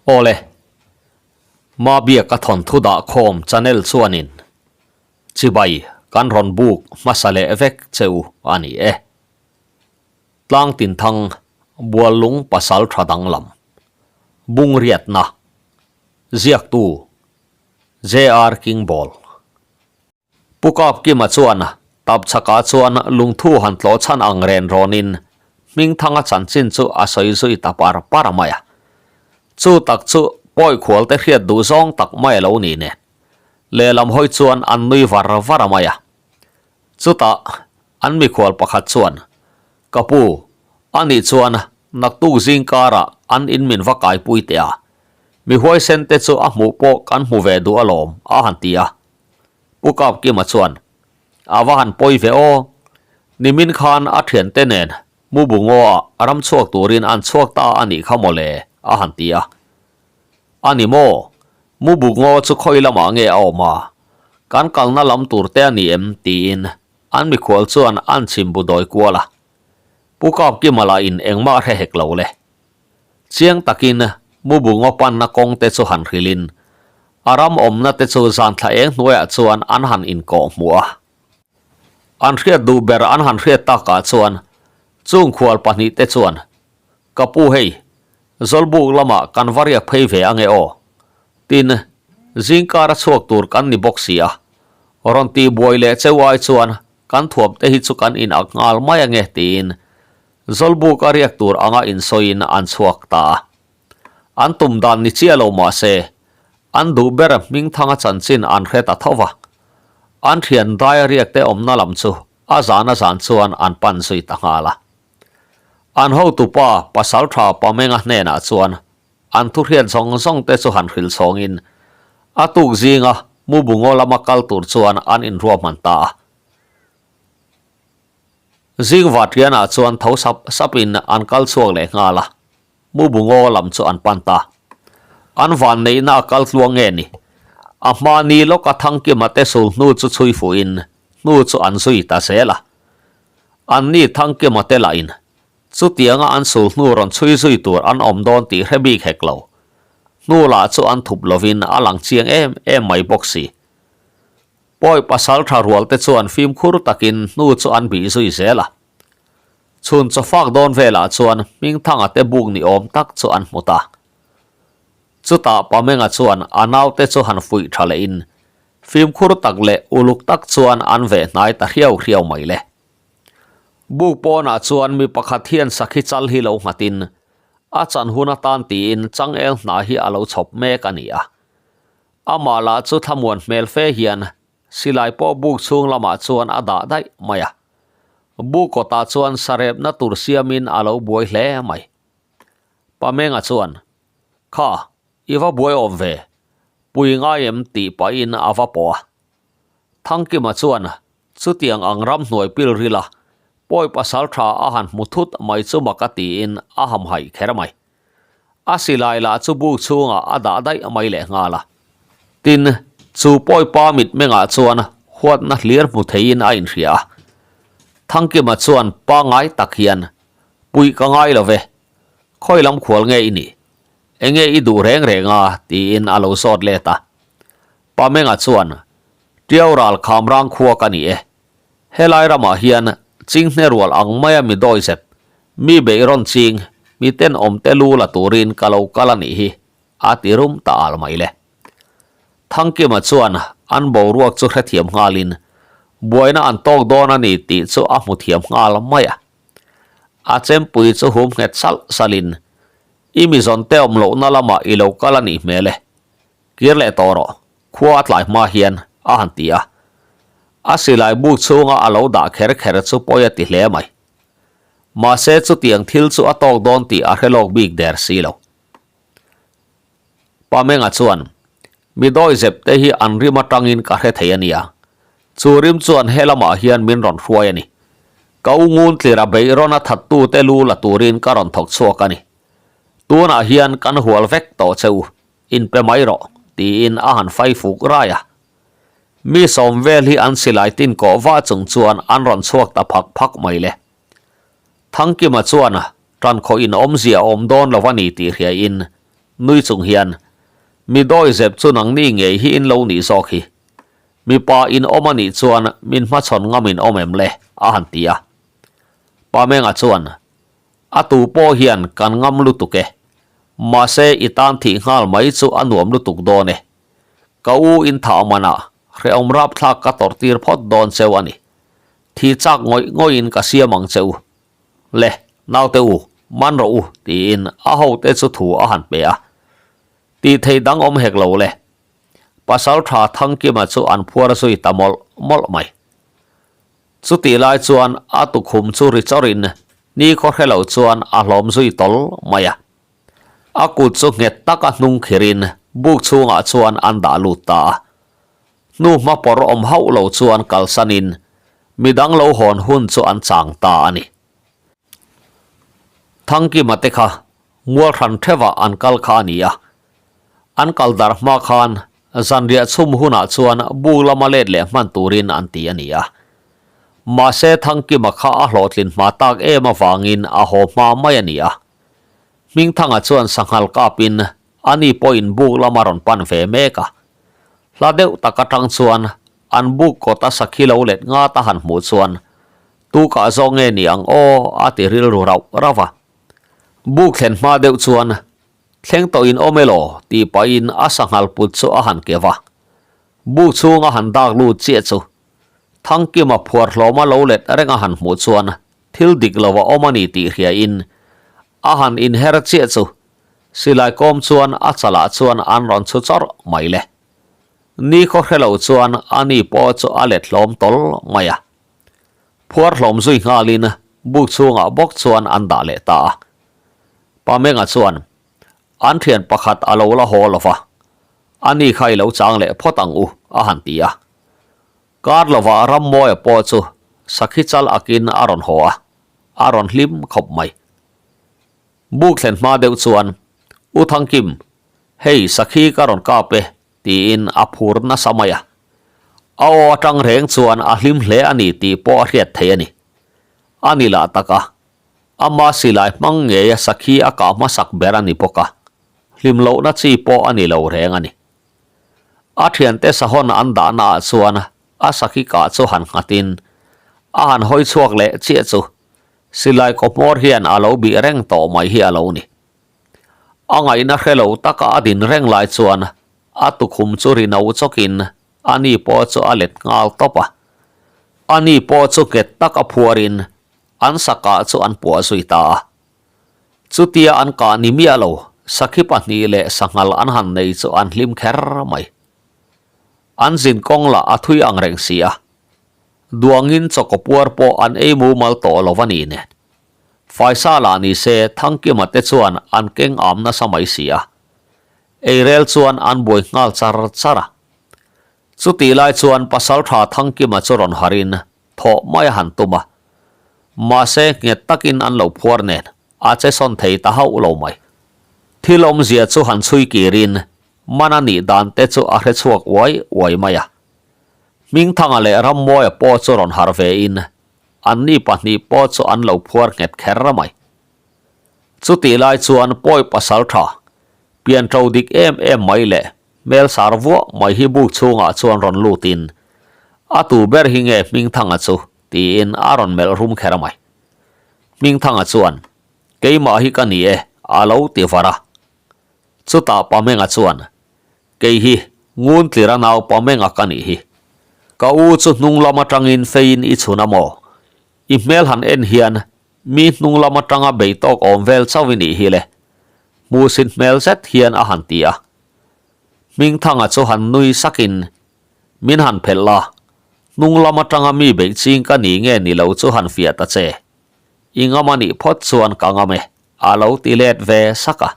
Awle, Mabiaka thawnthu dah khawm channel chuanin chibai kan rawn buk hmasa leh vek che u a ni e. Tlangtinthang Buallung pasal tha danglam, Bungriatna, Ziaktu, JR Kingball. Pu Kapkima chuan tapchhakah chuan lungthu han tlawh chhan ang ren rawnin Hmingthanga chanchin chu a sawi zui ta par par mai a. Chu tak chu pawi khualte hriat duh zawng tak mai a lo ni nen. Lehlam hawi chuan an nui var var a mai a. Chutah an mikhual pakhat chuan, Ka pu, anih chuan naktuk zing karah an in min va kaipui teh a. Mi huaisen te chu a hmuh pawh kan hmu ve duh alawm, a han ti a. Pu Kapkima chuan, A va han pawi ve aw. Nimin khan a thiante nen Mubungaw-ah ram chhuak turin an chhuak ta a nih kha mawle, a han ti a. A ni maw? Mubungaw chu khawi lamah nge a awm a? Kan kalna lam tur te a ni em? tiin an mikhual chuan an chhim bu dawi kual a. Pu Kapkima lah in engmah hre hek lo le. Chiang takin Mubungaw panna kawng te chu han hrilhin a ram awmna te chu zan thla eng hnuaiah chuan an han inkawh hmuh a. An hriat duh ber an han hriat takah chuan chung khual pahnih te chuan, Ka pu hei, Zawlbuk lamah kan va riak phei ve ange aw. Tin, zingkar a chhuak tur kan ni bawk si a, rawn tih buai leh cheu ai chuan kan thuam te hi chu kan in ak nghal mai ange tiin Zawlbuk a riak tur anga insawiin an chhuak ta a. An tum dan ni chiah lo mah se, an duh ber Hmingthanga chanchin an hre ta tho va. An thian dai a riak te awmna lam chu a zan a zan chuan an pan zui ta nghal a. An hotupa Pasaltha Pamenga hnenah chuan an thuhriat zawng zawng te chu han hrilh chhawngin a tuk zinga Mubungaw lama kal tur chuan an inruahman ta a. Zing Vatriana chuan tho sap sapin an kal chhuak leh nghal a, Mubungaw lam chu an pan ta. An van neihna a kal tluang nge ni? A hma ni lawka Thangkima te sul hnu chu chhui fuhin hnu chu an zui ta zel a. An ni Thangkima te lahin chutianga an sul hnu rawn chhui zui tur an awm dawn tih hre bik hek lo. Hnu lah chu an thup lovin a lang chiang em em mai bawk si. Pawi pasal tha rual te chuan fimkhur takin hnu chu an bih zui zel a. Chhun chaw fak dawn velah chuan Hmingthanga te buk ni awm tak chu an hmu ta. Chutah Pamenga chuan a naute chu han fuih tha lehin fimkhur tak leh uluk tak chuan an veh hnai ta hriau hriau mai le. Buk pawnah chuan mi pakhat hian sakhi chal hi lo nghatin a chan hun atan tiin changel hna hi a lo chhawp mek a ni a. Amah lah chu thlamuan hmel fe hian silai pawh buk chhung lamah chuan a dah daih mai a. Buk kawtah chuan sarepna tur siamin a lo buai hle mai. Pamenga chuan, Kha, i va buai awm ve, pui ngai em tih pahin a va pawh a. Thangkima chuan chutiang ang ramhnuai pil rila pawi pasal tha a han hmu thut mai chu mak a tiin a hamhaih kher mai. A silai lah chu buk chhungah a dah daih mai leh nghal a. Tin, chu pawipa mitmengah chuan huatna hlir hmu theiin a inhria a. Thangkima chuan pangngai tak hian, Puih ka ngai lo ve. Khawi lam khual nge i nih? Enge i duh reng reng a? tiin a lo zawt let a. Pamenga chuan, Tiau ral khamrang khua ka ni e. Helai ramah hian chinghne rual ang maia mi dawizep, mi beihrawn ching, mi tenawm te lu la turin ka lo kal a nih hi, a ti rum ta al mai le. Thangkima chuan an boruak chu hrethiam nghalin buaina an tawk dawn a ni tih chu a hmu thiam nghal mai a. A chempui chu hum nghet salh salhin, I mi zawn te awm lohna lamah i lo kal a nih hmel e. Kir leh tawh rawh, khua a tlai hma hian, a han ti a. A silai buk chhunga a lo dah kher kher chu pawi a ti hle mai. Mahse chutiang thil chu a tawk dawn tih a hre lawk bik der si lo. Pamenga chuan, Mi dawi zep te hi an rim atangin ka hre thei a nia. Chu rim chuan he lamah hian min rawn hruai a ni. Ka u ngun tlira beihrawn a thattute lu la turin ka rawn thawk chhuak a ni. Tunah hian kan hual vek tawh che u. Inpe mai rawh, tiin a han fai fuk rai a. Mi sawm vel hi an silai tin kawh vah chung chuan an rawn chhuak ta phak phak mai le. Thangkima chuan tan khawh in awmzia a awm dawn lo a ni tih hriain Nui chung hian, Mi dawizep chu nangni ngei hi in lo nih zawk hi. Mipa in awm a nih chuan min hmachhawn ngam in awm em le? a han ti a. Pamenga chuan, A tu pawh hian kan ngam lutuk e. Mahse i tan thih nghal mai chu a nuam lutuk dawn e. Ka u in thah manah hrehawm rapthlak ka tawrh tir phawt dawn cheu a ni. Thi chak ngawih ngawihin ka siam ang che u. Le, naute u, man rawh u, tiin a hote chu thu a han pe a. Tih theih dang awm hek lo le. Pasal tha Thangkima chu an phuar zui ta mawlh mawlh mai. Chutih lai chuan a tukhum chu ri chawrin ni khaw hre lo chuan a hlawm zui tawl mai a. A kut chu nghet taka hnung khirin buk chhungah chuan an dah lut ta a. Hnu hma pawr awm hauh lo chuan kalsanin midang lo hawn hun chu an chang ta a ni. Thangkima te kha mual hran theuhah an kal kha a ni a. An kal dar hma khan zanriah chhum hunah chuan buk lama let leh hman turin an ti a ni a. Mahse Thangkima kha a hlawhtlin hma tak em avangin a haw hma mai a ni a. Hmingthanga chuan sanghal kapin ani pawhin buk lama rawn pan ve mek a. Hla deuh tak atang chuan an buk kawta sakhi lo let ngat a han hmuh chuan tukah zawk nge ni ang aw a ti rilru rauh rauh a. Buk thlen hma deuh chuan thleng tawh in awm elaw tih pahin a sanghal put chu a han keu a. Buk chhung a han dak lut chiah chu Thangkima phuar hlawma lo let reng a han hmuh chuan thil dik lo a awm a ni tih hriain a han inher chiah chu Silai kawm chuan a chalah chuan an rawn chhu chawrh mai le. Ni khaw hre lo chuan a ni pawh chu a let hlawm tawl mai a. Phuar hlawm zui nghalin buk chhungah bawk chuan an dah leh ta a. Pamenga chuan an thian pakhat a lo la haw lo va, a ni kha i lo chang leh phawt ang u a han ti a. Kar lovah Rammawia pawh chu sakhi chal akin a rawn haw a, a rawn hlim khawp mai. Buk thlen hma deuh chuan, U Thangkim, hei sakhi ka rawn kap e, tiin a phur nasa mai a. A aw atang reng chuan a hlim hle a ni tih pawh a hriat theih a ni. A ni lah tak a, ama silai hmang ngeia sakhi a kah hmasak ber a ni bawk a, hlim lohna chi pawh a ni lo reng a ni. A thiante sahawn an dahna ah chuan a sakhi kah chu han nghatin a han hawi chhuak leh chiah chu Silai kawhmawr hian a lo bih reng tawh mai hi a lo ni. A ngaihna hre lo taka a din reng lai chuan a tukhum chu ri no chawkin a ni pawh chu a let nghal tawp a. A ni pawh chu nghet taka phuarin an sakah chu an puah zui ta a. Chutia an kah ni miah lo, sakhi pahnih leh sanghal an han nei chu an hlim kher mai. An zin kawng lah a thui ang reng si a. Duangin chawkaw puar pawh an ei mumal tawh lo a ni nen. Faisa lah ni se Thangkima te chuan an keng am nasa mai si a. Eirel chuan an buai nghal char char a. Chutih lai chuan Pasaltha Thangkima chu rawn harin thawh mai a han tum a. Mahse nghet takin an lo phuar nen a che sawn thei ta hauh lo mai. Thil awmzia chu han chhui kirin man a nih dan te chu a hre chhuak uai uai mai a. Hmingthanga leh Rammawia pawh chu rawn harh ve in anni pahnih pawh chu an lo phuar nghet kher mai. Chutih lai chuan pawi pasal tha, pian to dik em em mai leh hmel sar vuah mai hi buk chhungah chuan rawn lut in a tu ber hi nge Hmingthanga chu tiin a rawn melh rum kher mai. Hmingthanga chuan, Keimah hi ka ni e a lo ti var a. Chutah Pamenga chuan, Kei hi ngun tlira nau Pamenga ka nih hi. Ka u chu hnung lam atangin feiin i chhun a maw? I hmel han en hian mi hnung lam atanga bei tawk awm vel chauh i nih hi le. Hmuhsit hmel zet hian a han ti a. Hmingthanga chu han nui sakin min han phelh la, hnung lam atanga mi beih ching ka ni nge ni lo chu han fiah ta che. I ngam a nih phawt chuan ka ngam e, a lo ti let ve sak a.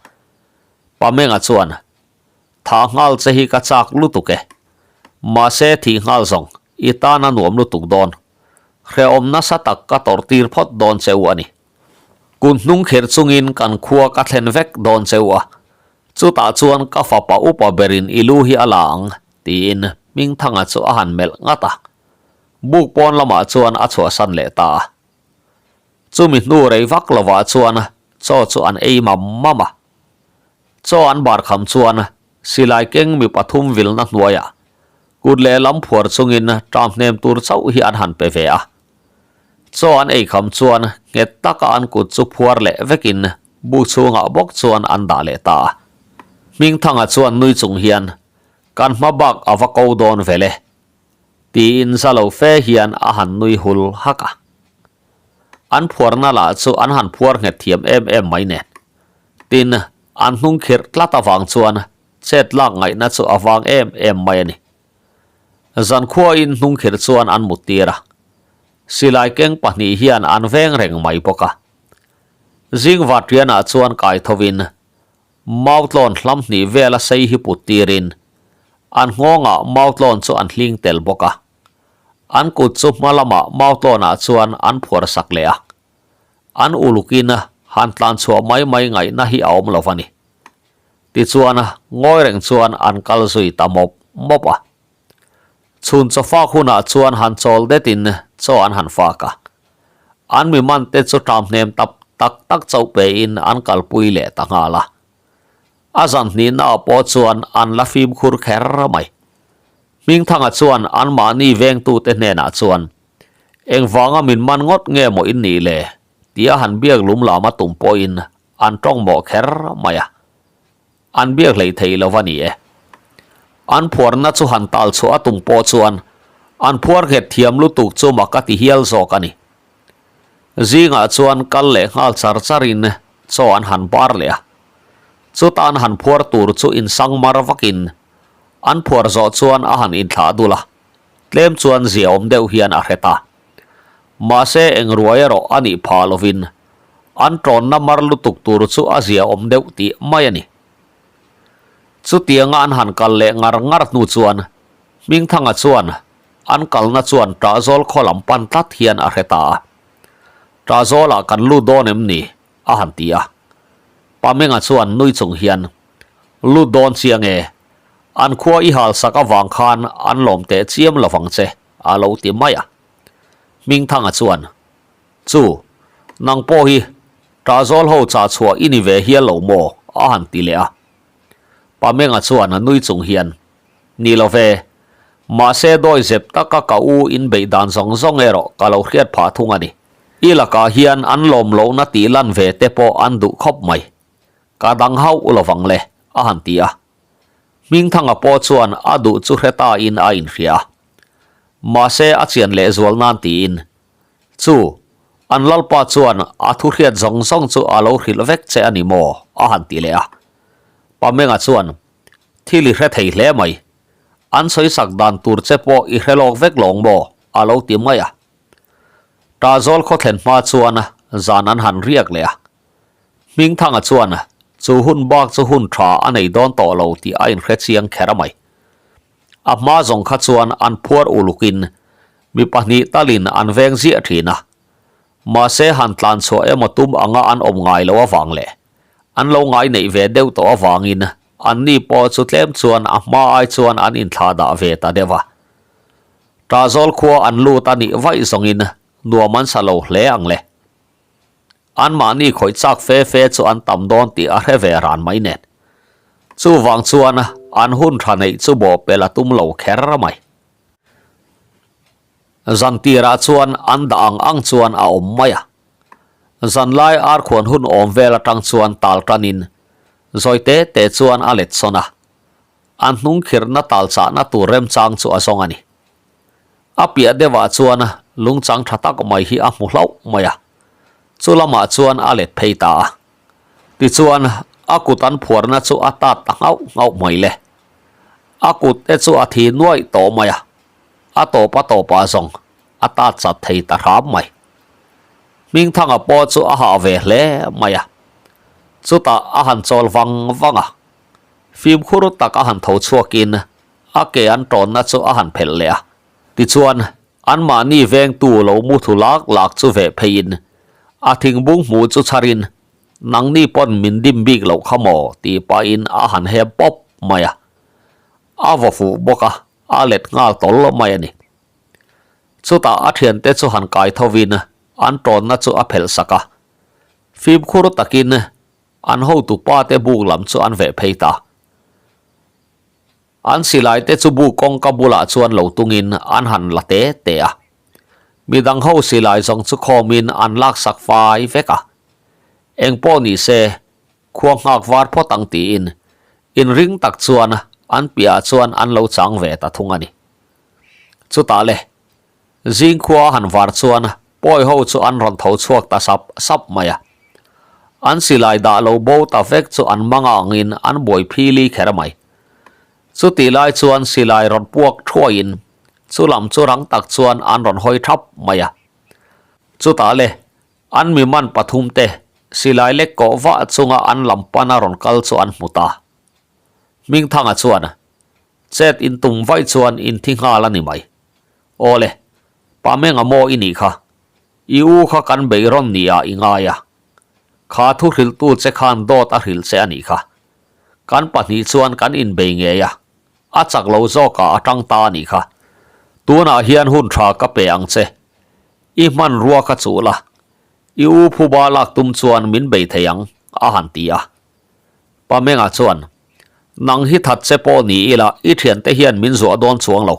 Pamenga chuan Thah nghal che hi ka chak lutuk e. Mahse thih nghal zawng, i tan a nuam lutuk dawn. Hrehawm nasa tak ka tawrh tir phawt dawn che u a ni. Kun hnung kher chungin kan khua ka thlen vek dawn che u a. Chutah chuan ka fapa upa berin i lu hi a la ang, tiin Hmingthanga chu a han melh ngat a. Buk pawn lamah chuan a chhuahsan leh ta a. Chumi hnu rei vak lovah chuan chaw chu an ei mam mam a. Chaw an bar kham chuan silai keng mi pathum vilna hnuaiah kut lehlam phuar chungin ṭam hnem tur chauh hi an han pe ve a. Chaw an ei kham chuan nghet taka an kut chu phuar leh vekin buk chhungah bawk chuan an dah leh ta a. Hmingthanga chuan nui chung hian, Kan hma bak a va ko dawn vel e, tiin za lo fe hian a han nui hul hak a. An phuarna lah chu an han phuar nghet thiam em em mai nen. Tin, an hnung khirh tlat avang chuan chet lak ngaihna chu a vang em em mai a ni. Zankhuain hnung khirh chuan an mut tir a. Silai keng pahnih hian an veng reng mai bawk a. Zing Vatrianah chuan kai thovin Mautlawn hlam hnih vela sei hi put tirin an nghawngah mautlawn chu an hling tel bawk a. An kut chu hma lamah mautlawnah chuan an phuar sak leh a. An ulukin han tlan chhuah mai mai ngaihna hi a awm lo va ni. Tichuan ngawi reng chuan an kal zui ta mawp mawp a. Chhun chaw fak hunah chuan han chawl detin chaw an han fak a. An mi man te chu ṭam hnem tap tak tak chauh pein an kalpui leh ta nghal a. A zan hnihnaah pawh chuan an la fimkhur kher mai. Hmingthanga chuan anmahni vengtute hnenah chuan, Engvanga min man ngawt nge maw in nih le? tia han biak lum lam a tum pawhin an ṭawng mawh kher mai a. An biak hleih thei lo a ni e. An phuarna chu han tal chhuah a tum pawh chuan an phuar nghet thiam lutuk chu mak a ti hial zawk a ni. Zingah chuan kal leh nghal char charin chaw an han bar leh a. Chuta an han phuar tur chu insang mar vakin an phuar zawh chuan a han inthlah dul a, tlem chuan ziaawm deuh hian a hre ta. Mahse eng ruai erawh a nih phah lovin an tawnna mar lutuk tur chu a zia awm deuh tih mai a ni. Chutianga an han kal leh ngar ngar hnu chuan Hmingthanga chuan an kalna chuan Ṭahzawl khaw lam pan tlat hian a hre ta a. Ṭahzawlah kan lut dawn em ni? a han ti a. Pamenga chuan nui chung hian, Lut dawn chiang e, an khua i hal sak avang khan an lawm teh chiam lovang che, a lo ti mai a. Hmingthanga chuan, Chu, nang pawh hi Ṭahzawl ho chah chhuah i ni ve hial lo maw? a han ti leh a. Pamenga chuan a nui chung hian, Ni lo ve, mahse dawi zep taka ka u in beih dan zawng zawng erawh ka lo hriat phah thung a ni. I lakah hian an lawm lohna tih lan ve te pawh an duh khawp mai. Ka dang hauh lovang le, a han ti a. Hmingthanga pawh chuan a duh chu hre ta in a inhria a. Mahse a chian lehzual nan tiin, Chu, an Lalpa chuan a thu hriat zawng zawng chu a lo hrilh vek che a ni maw? a han ti leh a. Pamenga chuan, Thil i hre thei hle mai. An sawisak dan tur che pawh i hre lawk vek lawng maw? a lo ti mai a. Ṭahzawl khaw thlen hma chuan zan an han riak leh a. Hmingthanga chuan chu hun bak chu hun ṭha a nei dawn tawh lo tih a inhre chiang kher a mai. A hma zawng kha chuan an phuar ulukin mi pahnih talin an veng ziah thin a. Mahse han tlan chhuah emaw tum anga an awm ngai lo avang leh an lo ngai neih ve deuh tawh avangin anni pawh chu tlem chuan a hma ai chuan an inthlah dah ve ta deuh a. Ṭahzawl khua an lut a nih vaih zawngin nuam an sa lo hle ang le. Anmahni khawih chak fe fe chu an tam dawn tih a hre ve ran mai nen. Chuvang chuan an hun tha neih chu bawhpelh a tum lo kher mai. Zan tirah chuan an dah ang ang chuan a awm mai a. Zanlai arkhuan hun awm vel atang chuan tal tanin zawi te te chuan a let sawn a. An hnung khirhna tal chahna tur remchang chu a zawng a ni. A piah deuhah chuan lungchang tha tak mai hi a hmu hlauh mai a, chu lamah chuan a let phei ta a. Tichuan, a kut an phuarna chu a tat ta nghauh nghauh mai le. A kut te chu a thi nuaih tawh mai a, a tawp a tawpah zawng a tat chat thei ta hram mai. Hmingthanga pawh chu a hah ve hle mai a, chutah a han chawl vang vang a, fimkhur tak a han tho chhuakin A ke an tawnna chu a han phelh leh a, tichuan anmahni vengtu lo mu thu lak lak chu veh pheiin a thingbung hmuh chu chharin nangni pawn min dim bik loh kha maw tih pahin a han hem pawp mai a. A vaw fuh bawk a, a let nghal tawl mai a ni. Chutah a thiante chu han kai thovin an tawnna chu a phelh sak a, fimkhur takin. An hotu pa te buk lam chu an veh phei ta. An silai te chu buk kawngka bulah chuan lo tungin an han la te te a. Midang ho silai zawng chu khawmin an laksak fai vek a. Engpawh ni se, khua nghak var phawt ang tiin inring tak chuan an piahah chuan an lo chang ve ta thung a ni. Chutah le, zing khua han var chuan pawi ho chu an rawn tho chhuak ta sap sap mai a. An silai dah lo bo ta vek chu an manga angin an buai phili kher mai. Chutih lai chuan silai rawn puak thuaiin chu lam chu rang tak chuan an rawn hawi thap mai a. Chutah le, An mi man pathum te silai lek kawh vah chunga an lam pana rawn kal chu an hmu ta. Hmingthanga chuan, Chet in tum vaih chuan in thi nghal a ni mai. Aw le, pa Menga maw i nih kha? I u kha kan bei rawn ni ah i ngai a. Kha thu hrilhtu che khan dawt a hrilh che a nih kha. Kan pahnih chuan kan inbei ngei a, a chak lo zawkah a tang ta a nih kha. Tunah hian hun tha ka pe ang che. I hmanrua ka chuh la, i u phuba lak tum chuan min bei thei ang, a han ti a. Pamenga chuan, Nang hi that che pawh ni ila i thiante hian min zuah dawn chuang lo.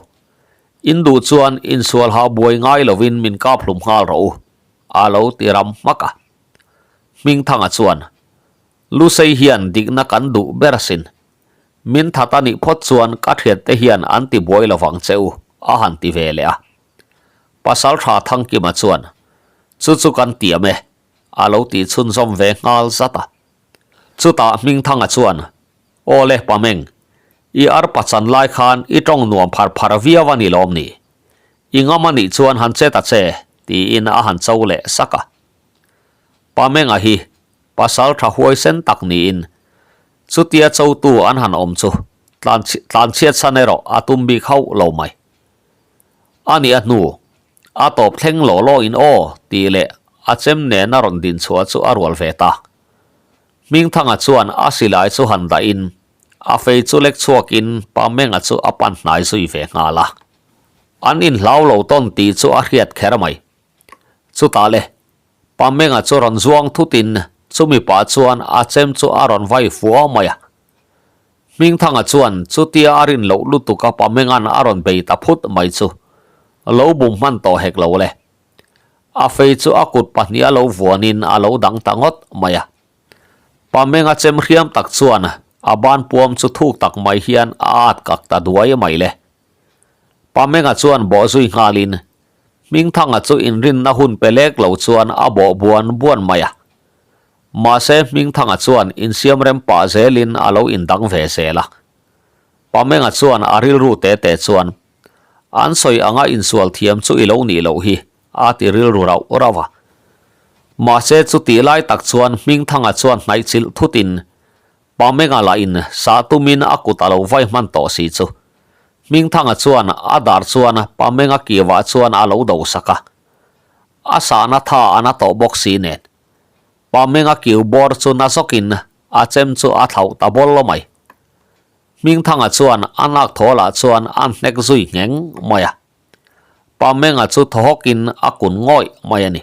In duh chuan insual ha buai ngai lovin min kap hlum nghal rawh u, a lo ti ram hmak a. Hmingthanga chuan, Lusei hian dikna kan duh ber asin. Min that a nih phawt chuan ka thiante hian an ti buai lovang che u, a han ti ve leh a. Pasal tha Thangkima chuan, Chu chu kan tiam e, a lo tih chhunzawm ve nghal zat a. Chutah Hmingthanga chuan, Aw le Pameng, i arpa chan lai khan i tawng nuam phar phar viau a ni lawm ni? I ngam a nih chuan han che ta che, tiin a han cho leh sak a. Pamenga hi pasal tha huaisen tak niin chutia chotu an han awm chu tlanchhiat san erawh a tum bik hauh lo mai. A nih a hnu, a tawp thleng law law in aw tih leh a chem nena rawn din chhuah chu a rual ve ta. Hmingthanga chuan a silai chu han dah in a fei chu lek chhuak in Pamenga chu a pan hnai zui ve nghal a. An inhlau lo tawn tih chu a hriat kher mai. Chutah le, Pamenga chu rawn zuang thut in chumi pah chuan a chem chu a rawn vai fua mai a. Hmingthanga chuan chutia a rin loh lutuk a Pamenga'n a rawn bei ta phut mai chu lo bum hman tawh hek lo le. A fei chu a kut pahniha lo vuanin a lo dang ta ngawt mai a. Pamenga chem hriam tak chuan a ban puam chu thuk tak mai hian a at kak ta duai mai le. Pamenga chuan bawh zui nghalin Hmingthanga chu inrinna hun pe lek lo chuan a bawh buan buan mai a. Mahse Hmingthanga chuan insiam rem pah zelin a lo indang ve zel a. Pamenga chuan a rilru te te chuan, An sawi anga insual thiam chu i lo nih loh hi, a ti rilru rauh rauh a. Mahse chutih lai tak chuan Hmingthanga chuan hnaihchilh thutin Pamenga lahin sah tumin a kut a lo vai hman tawh si chu. Hmingthanga chuan a dar chuan Pamenga kivah chuan a lo do sak a. A sahna tha a na tawh bawk si nen. Pamenga kiu bawr chu na zawkin a chem chu a thlauh ta bawl mai. Hmingthanga chuan a nak thawlah chuan a hnek zui ngheng mai a. Pamenga chu thaw hawkin a kun ngawih mai a ni.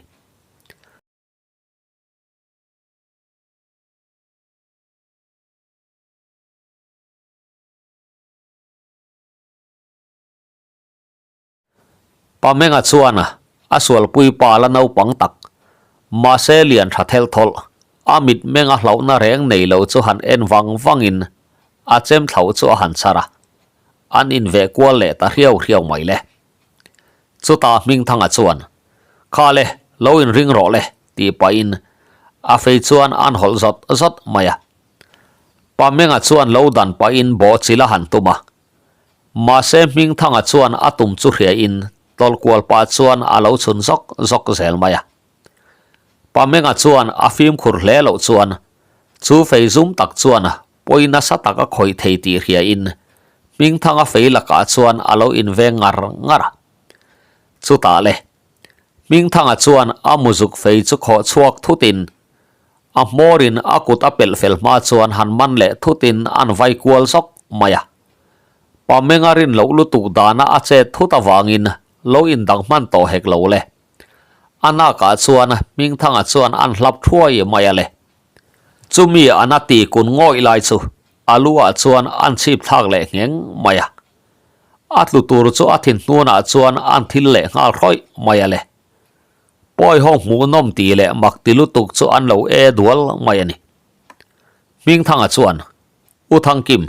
Pamenga chuan a sualpui pa la naupang tak, mahse lian tha thelh thawlh, a mitmenga hlauhna reng nei lo chu han en vang vangin a chem thlauh chu a han chhar a, an inveh kual leh ta hriau hriau mai le. Chutah Hmingthanga chuan, Kha le, lo inring rawh le, tih pahin a fei chuan an hawlh zawt zawt mai a. Pamenga chuan lo dan pahin bawhchilh a han tum a, Mahse Hmingthanga chuan a tum chu hriain tawlhkual pah chuan a lo chhun zawk zawk zel mai a. Pamenga chuan a fimkhur hle loh chuan chu fei zum tak chuan pawi nasa tak a khawih thei tih hriain Hmingthanga fei lakah chuan a lo inveng ngar ngar a. Chutah le, Hmingthanga chuan a muzuk fei chu khawh chhuak thutin a hmawrin a kut a pelh fel hma chuan han man leh thutin an vai kual zawk mai a. Pamenga rin loh lutuk dana a chet thut avangin lo indang hman tawh hek lo le. A nakah chuan Hmingthanga chuan an hlap thuai mai a le. Chumi an a ti kun ngawih lai chu a lu ah chuan an chhip thlak leh ngheng mai a. A tlu tur chu a thin hnunah chuan an thil leh nghal hrawih mai a le. Pawi ho hmuhnawm tih leh mak ti lutuk chu an lo e dual mai a ni. Hmingthanga chuan, U Thangkim,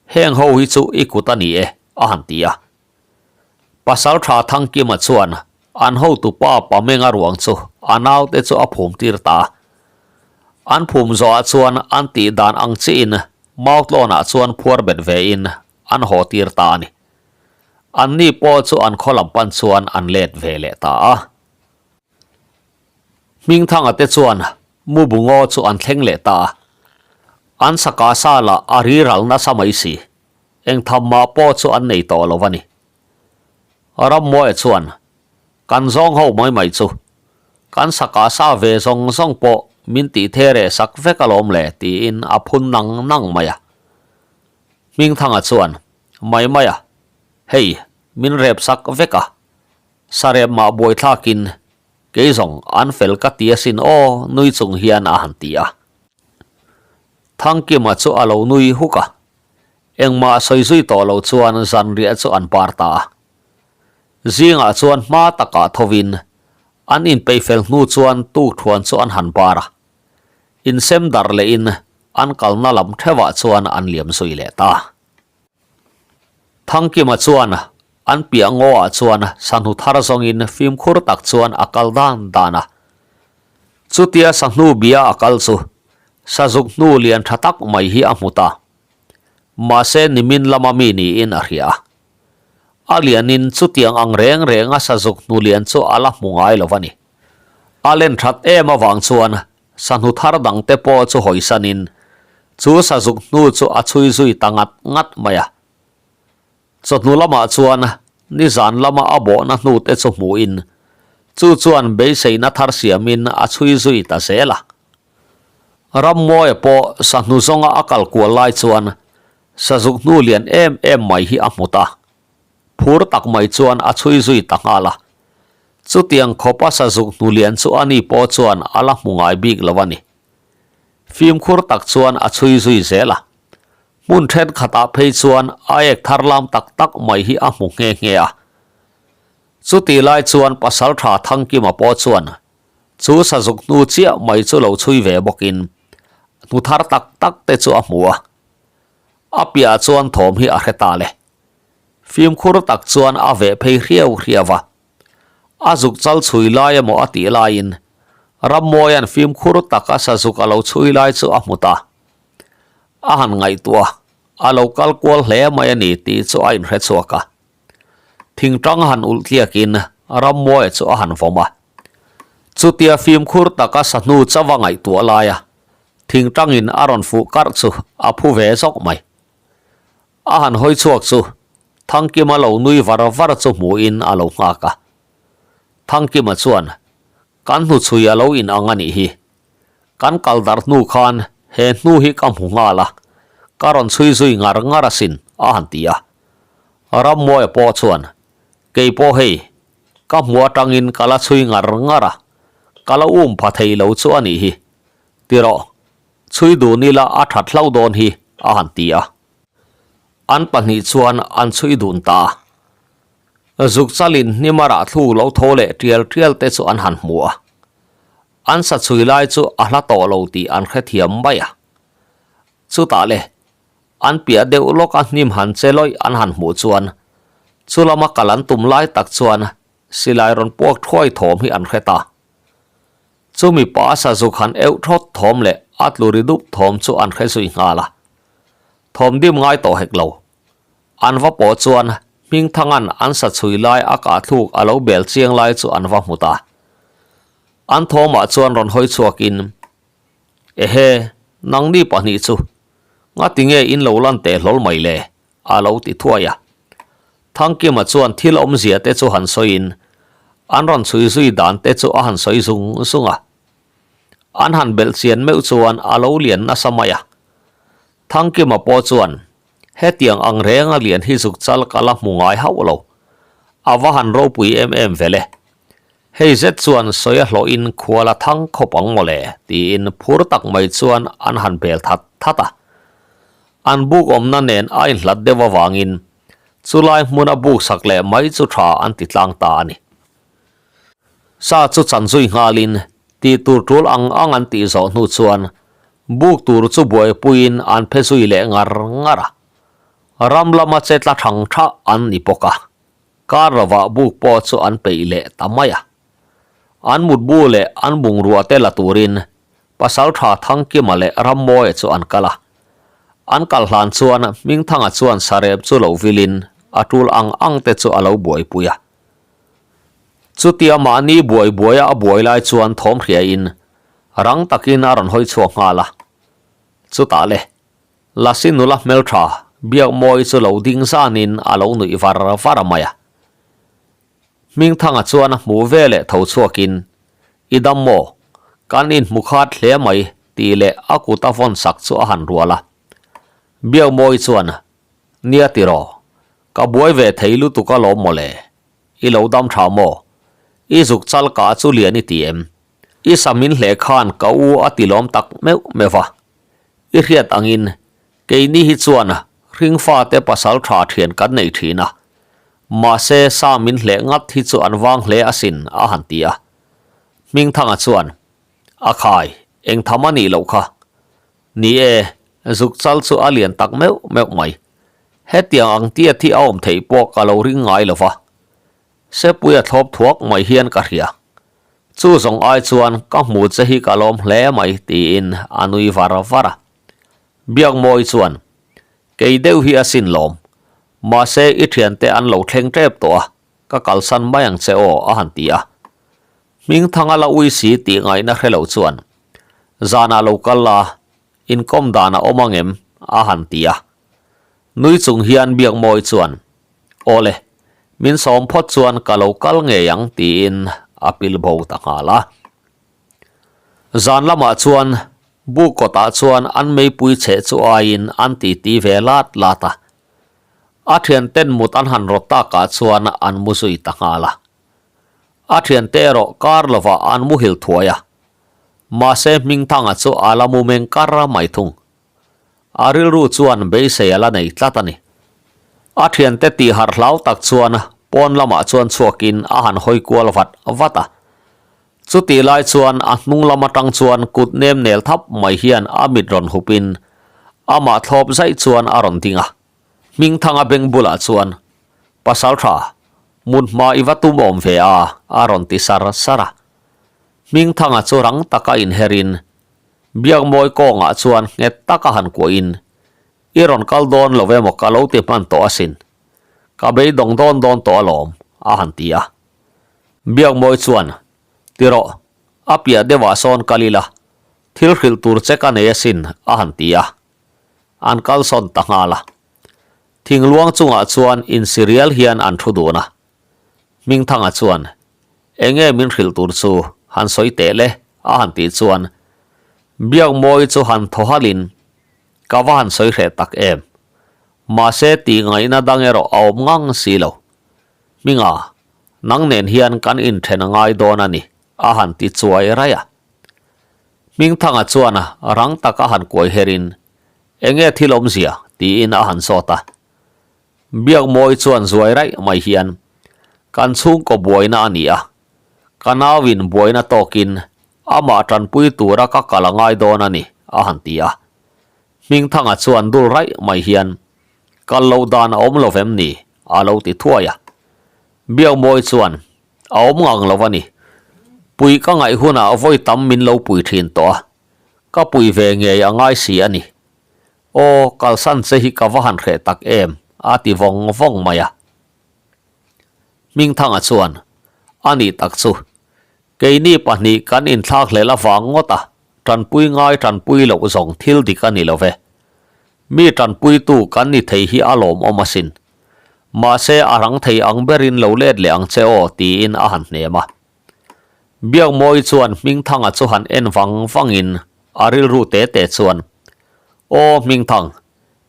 heng ho hi chu i kut a ni e, a han ti a. Pasaltha Thangkima chuan an hotupa Pamenga ruang chu a naute chu a phum tir ta a. An phum zawhah chuan an tih dan ang chiin Mautlawnah chuan phuar bet vein an haw tir ta a ni. Anni pawh chu an khaw lam pan chuan an let ve leh ta a. Hmingthanga te chuan Mubungaw chu an thleng leh ta a. An saka sa lah a riral nasa mai si. Eng tham mah pawh chu an nei tawh lo a ni. Rammuaia chuan, Kan zawng ho mai mai chu. Kan saka sa ve zawng zawng pawh min tih the reh sak vek alawm le tiin a phun nang nang mai a. Hmingthanga chuan, Mai mai a, hei min rep sak vek a, sarep mah buaithlakin kei zawng an fel ka ti asin aw nui chung hian a han ti a. Thangkima chu a lo nui huk a, Engmah sawi zui tawh lo chuan zanriah chu an par ta a. Zingah chuan hma takah thovin an inpeih fel hnu chuan tukthuan chu an han par a. Insem darh lehin an kalna lam theuhah chuan an liam zui leh ta. Thangkima chuan an piah ngawah chuan sahnu thar zawngin fimkhur tak chuan a kal dan dan a. Chutia sahnu bia a kal chu sazuk hnu lian tha tak mai hi a hmu ta. Mahse nimin lama mi niin a hria a. A lianin chutiang ang reng renga sazuk hnu lian chu a la hmu ngai lo a ni. A len that em avang chuan sahnu thar dangte pawh chu hawisanin chu sazuk hnu chu a chhui zui ta ngat ngat mai a. Chawhnu lamah chuan nizan lama a bawhna hnute chu hmuhin chu chuan beiseina thar siamin a chhui zui ta zel a. Rammuaia pawh sahnu zawnga a kal kual lai chuan sazuk hnu lian em em mai hi a hmu ta. Phur tak mai chuan a chhui zui ta nghal a. Chutiang khawpa sazuk hnu lian chu ani pawh chuan a la hmu ngai bik lo a ni. Fimkhur tak chuan a chhui zui zel a. Hmun thenkhatah phei chuan a ek thar lam tak tak mai hi a hmu nghe nghe a. Chutih lai chuan Pasaltha Thangkima pawh chuan Chu sazuk hnu chiah mai chu lo chhui ve bawkin hnu thar tak tak te chu a hmu a. A piahah chuan thawm hi a hre ta le. Fimkhur tak chuan a veh phei hriau hriau a. A zuk chal chhui lai emaw a tih laiin Rammawia'n fimkhur taka sazuk a lo chhui lai chu a hmu ta. A han ngaihtuah a, a lo kal kual hle mai a ni tih chu a inhre chhuak a. Thingtang han ulh tliakin Rammuaia chu a han vawm a. Chutia fimkhur taka sahnu chauha ngaihtuah laia thingtangin a rawn fuh karh chu a phu ve zawk mai. A han hawi chhuak chu Thangkima lo nui var var chu hmuhin a lo nghak a. Thangkima chuan, Kan hnuchhui a lo inang a nih hi. Kan kal darh hnu khan he hnu hi ka hmu nghal a, ka rawn chhui zui ngar ngar asin, a han ti a. Rammuaia pawh chuan, Kei pawh hei, ka hmu atangin ka la chhui ngar ngar a, ka la um pha thei lo chu a nih hi. Ti rawh, chhui dun ila a that hlau dawn hi, a han ti a. An pahnih chuan an chhui dun ta a. Zukchalin hnima rah thluk lo tho leh tial tial te chu an han hmu a. An sa chhui lai chu a hla tawh lo tih an hrethiam mai a. Chutah le, an piah deuh lawka hnim han che lawih an han hmuh chuan chu lama kal an tum lai tak chuan silai rawn puak thuai thawm hi an hre ta. Chumi pa sazuk han euh thawt thawm leh a tlu ri dup thawm chu an hre zui nghal a. Thawm dim ngai tawh hek lo. An va pawh chuan Hmingthanga'n an sa chhui lai a kah thluk a lo bel chiang lai chu an va hmu ta. An thawmah chuan rawn hawi chhuakin, Ehe, nangni pahnih chu ngatinge in lo lan teh hlawl mai le? a lo ti thuai a. Thangkima chuan thil awmzia te chu han sawiin an rawn chhui zui dan te chu a han sawi zung zung a. An han belh chian meuh chuan a lo lian nasa mai a. Thangkima pawh chuan Hetiang ang renga lian hi zuk chal ka la hmu ngai hauh lo. A va han ropui em em ve le. Hei zet chuan sawi a hlawhin khual a thang khawp ang mawle tiin phur tak mai chuan an han bel that that a. An buk awmna nen a inhlat deuh avangin chulai hmuna buk sak leh mai chu tha an ti tlang ta a ni. Sa chu chan zui nghalin tih tur tul ang ang an tih zawh hnu chuan buk tur chu buaipuiin an phe zui leh ngar ngar a. Ram lama che tla thang tha an ni bawk a, kar lovah buk pawh chu an peih leh ta mai a. An mutbu leh an bungrua te la turin Pasaltha Thangkima leh Rammawia chu an kal a. An kal hlan chuan Hmingthanga chuan sarep chu lo vilin a tul ang ang te chu a lo buaipui a. Chutia mahni buai buaia a buai lai chuan thawm hriain rang takin a rawn hawi chhuak nghal a. Chutah le, Lasi nula hmeltha Biakmawi chu lo ding zanin a lo nuih var var mai a. Hmingthanga chuan a hmuh ve leh tho chhuakin, I dam maw? Kan inhmu khat hle mai tih leh a kut a vawn sak chu a han rual a. Biakmawi chuan, Nia tiraw, ka buai ve thei lutuk alawm mawle. I lo dam tha maw? I zuk chal kah chu lian i ti em? I sam in hleh khan ka u a ti lawm tak meuh meuh a. I hriat angin keini hi chuan hringfate pasal tha thian kan nei thin a. Mahse sam in hleh ngat hi chu an vang hle asin a han ti a. Hmingthanga chuan, A khai, eng tham a nih loh kha. Ni e, zuk chal chu a lian tak meuh meuh mai. Hetiang ang tiat hi a awm theih pawh ka lo ring ngai lo va. Sepui a thlawp thuak mai hian ka hria. Chu zawng ai chuan ka hmu che hi ka lawm hle mai tiin a nui var var a. Biakmawi chuan, Kei deuh hi asin lawm. Mahse i thiante an lo thleng tep tawh a, ka kalsan mai ang che aw a han ti a. Hmingthanga la ui si tih ngaihna hre lo chuan, Zanah lo kal la, inkawm dan a awm angem? a han ti a. Nui chung hian Biakmawi chuan, Aw le, min sawm phawt chuan ka lo kal ngei ang tiin a pil bo ta nghal a. Zan lamah chuan buk kawtah chuan an meipui cheh chu aiin an titi ve lat lat a. A thianten mut an han rawt takah chuan an mu zui ta nghal a. A thiante erawh kar lovah an muhil thuai a. Mahse Hmingthanga chu a la mu meng kar mai thung. A rilru chuan beisei a la nei tlat a ni. A thiante tih harh hlau tak chuan pawn lamah chuan chhuakin a han hawi kual vat vat a. Chutih lai chuan a hnung lam atang chuan kut nem nel thap mai hian a mit rawn hupin amah thlawp zaih chuan a rawn ding a. Hmingthanga beng bulah chuan, Pasaltha, mut hma i va tum awm ve a, a rawn ti sar sar a. Hmingthanga chu rang taka inherin Biakmawi kawngah chuan nghet taka han kuahin, I rawn kal dawn lo emaw ka lo ti hman tawh asin. Ka beidawng dawn dawn tawh alawm, a han ti a. Biakmawi chuan, Ti rawh, a piah deuhah sawn kal ila, thil hrilh tur che ka nei asin, a han ti a. An kalsawn ta nghal a. Thingluang chungah chuan insirial hian an thu dun a. Hmingthanga chuan, Enge min hrilh tur chu han sawi teh le? a han tih chuan Biakmawi chu han thaw halhin, Ka va han sawi hreh tak em? Mahse tih ngaihna dang erawh a awm ngang si lo. Hminga, nang nen hian kan inthen a ngai dawn a ni, a han ti chuai raih a. Hmingthanga chuan rang taka han kuai herin, Enge thil awmzia? tiin a han zawt a. Biakmawi chuan zuai raih mai hian, Kan chhungkaw buaina a ni a, ka nauin buaina tawkin amah tanpui tura ka kal a ngai dawn a ni, a han ti a. Hmingthanga chuan dul raih mai hian, Kal loh dan a awm lo vem ni? a lo ti thuai a. Biakmawi chuan, A awm ngang lo a ni. Pui ka ngaih hunah vawi tam min lo pui thin tawh a, ka pui ve ngei a ngai si a ni. Aw, kalsan che hi ka va han hreh tak em, a ti vawng vawng mai a. Hmingthanga chuan, A nih tak chu, keini pahnih kan inthlak hlel avang ngawt a, tanpui ngai tanpui loh zawng thil dik a ni lo ve. Mi tanpuitu kan ni thei hi a lawmawm asin. Mahse a rang thei ang berin lo let leh ang che aw, tiin a han hnem a. Biakmawi chuan Hmingthanga chu han en vang vangin a rilru te te chuan, Aw Hmingthang,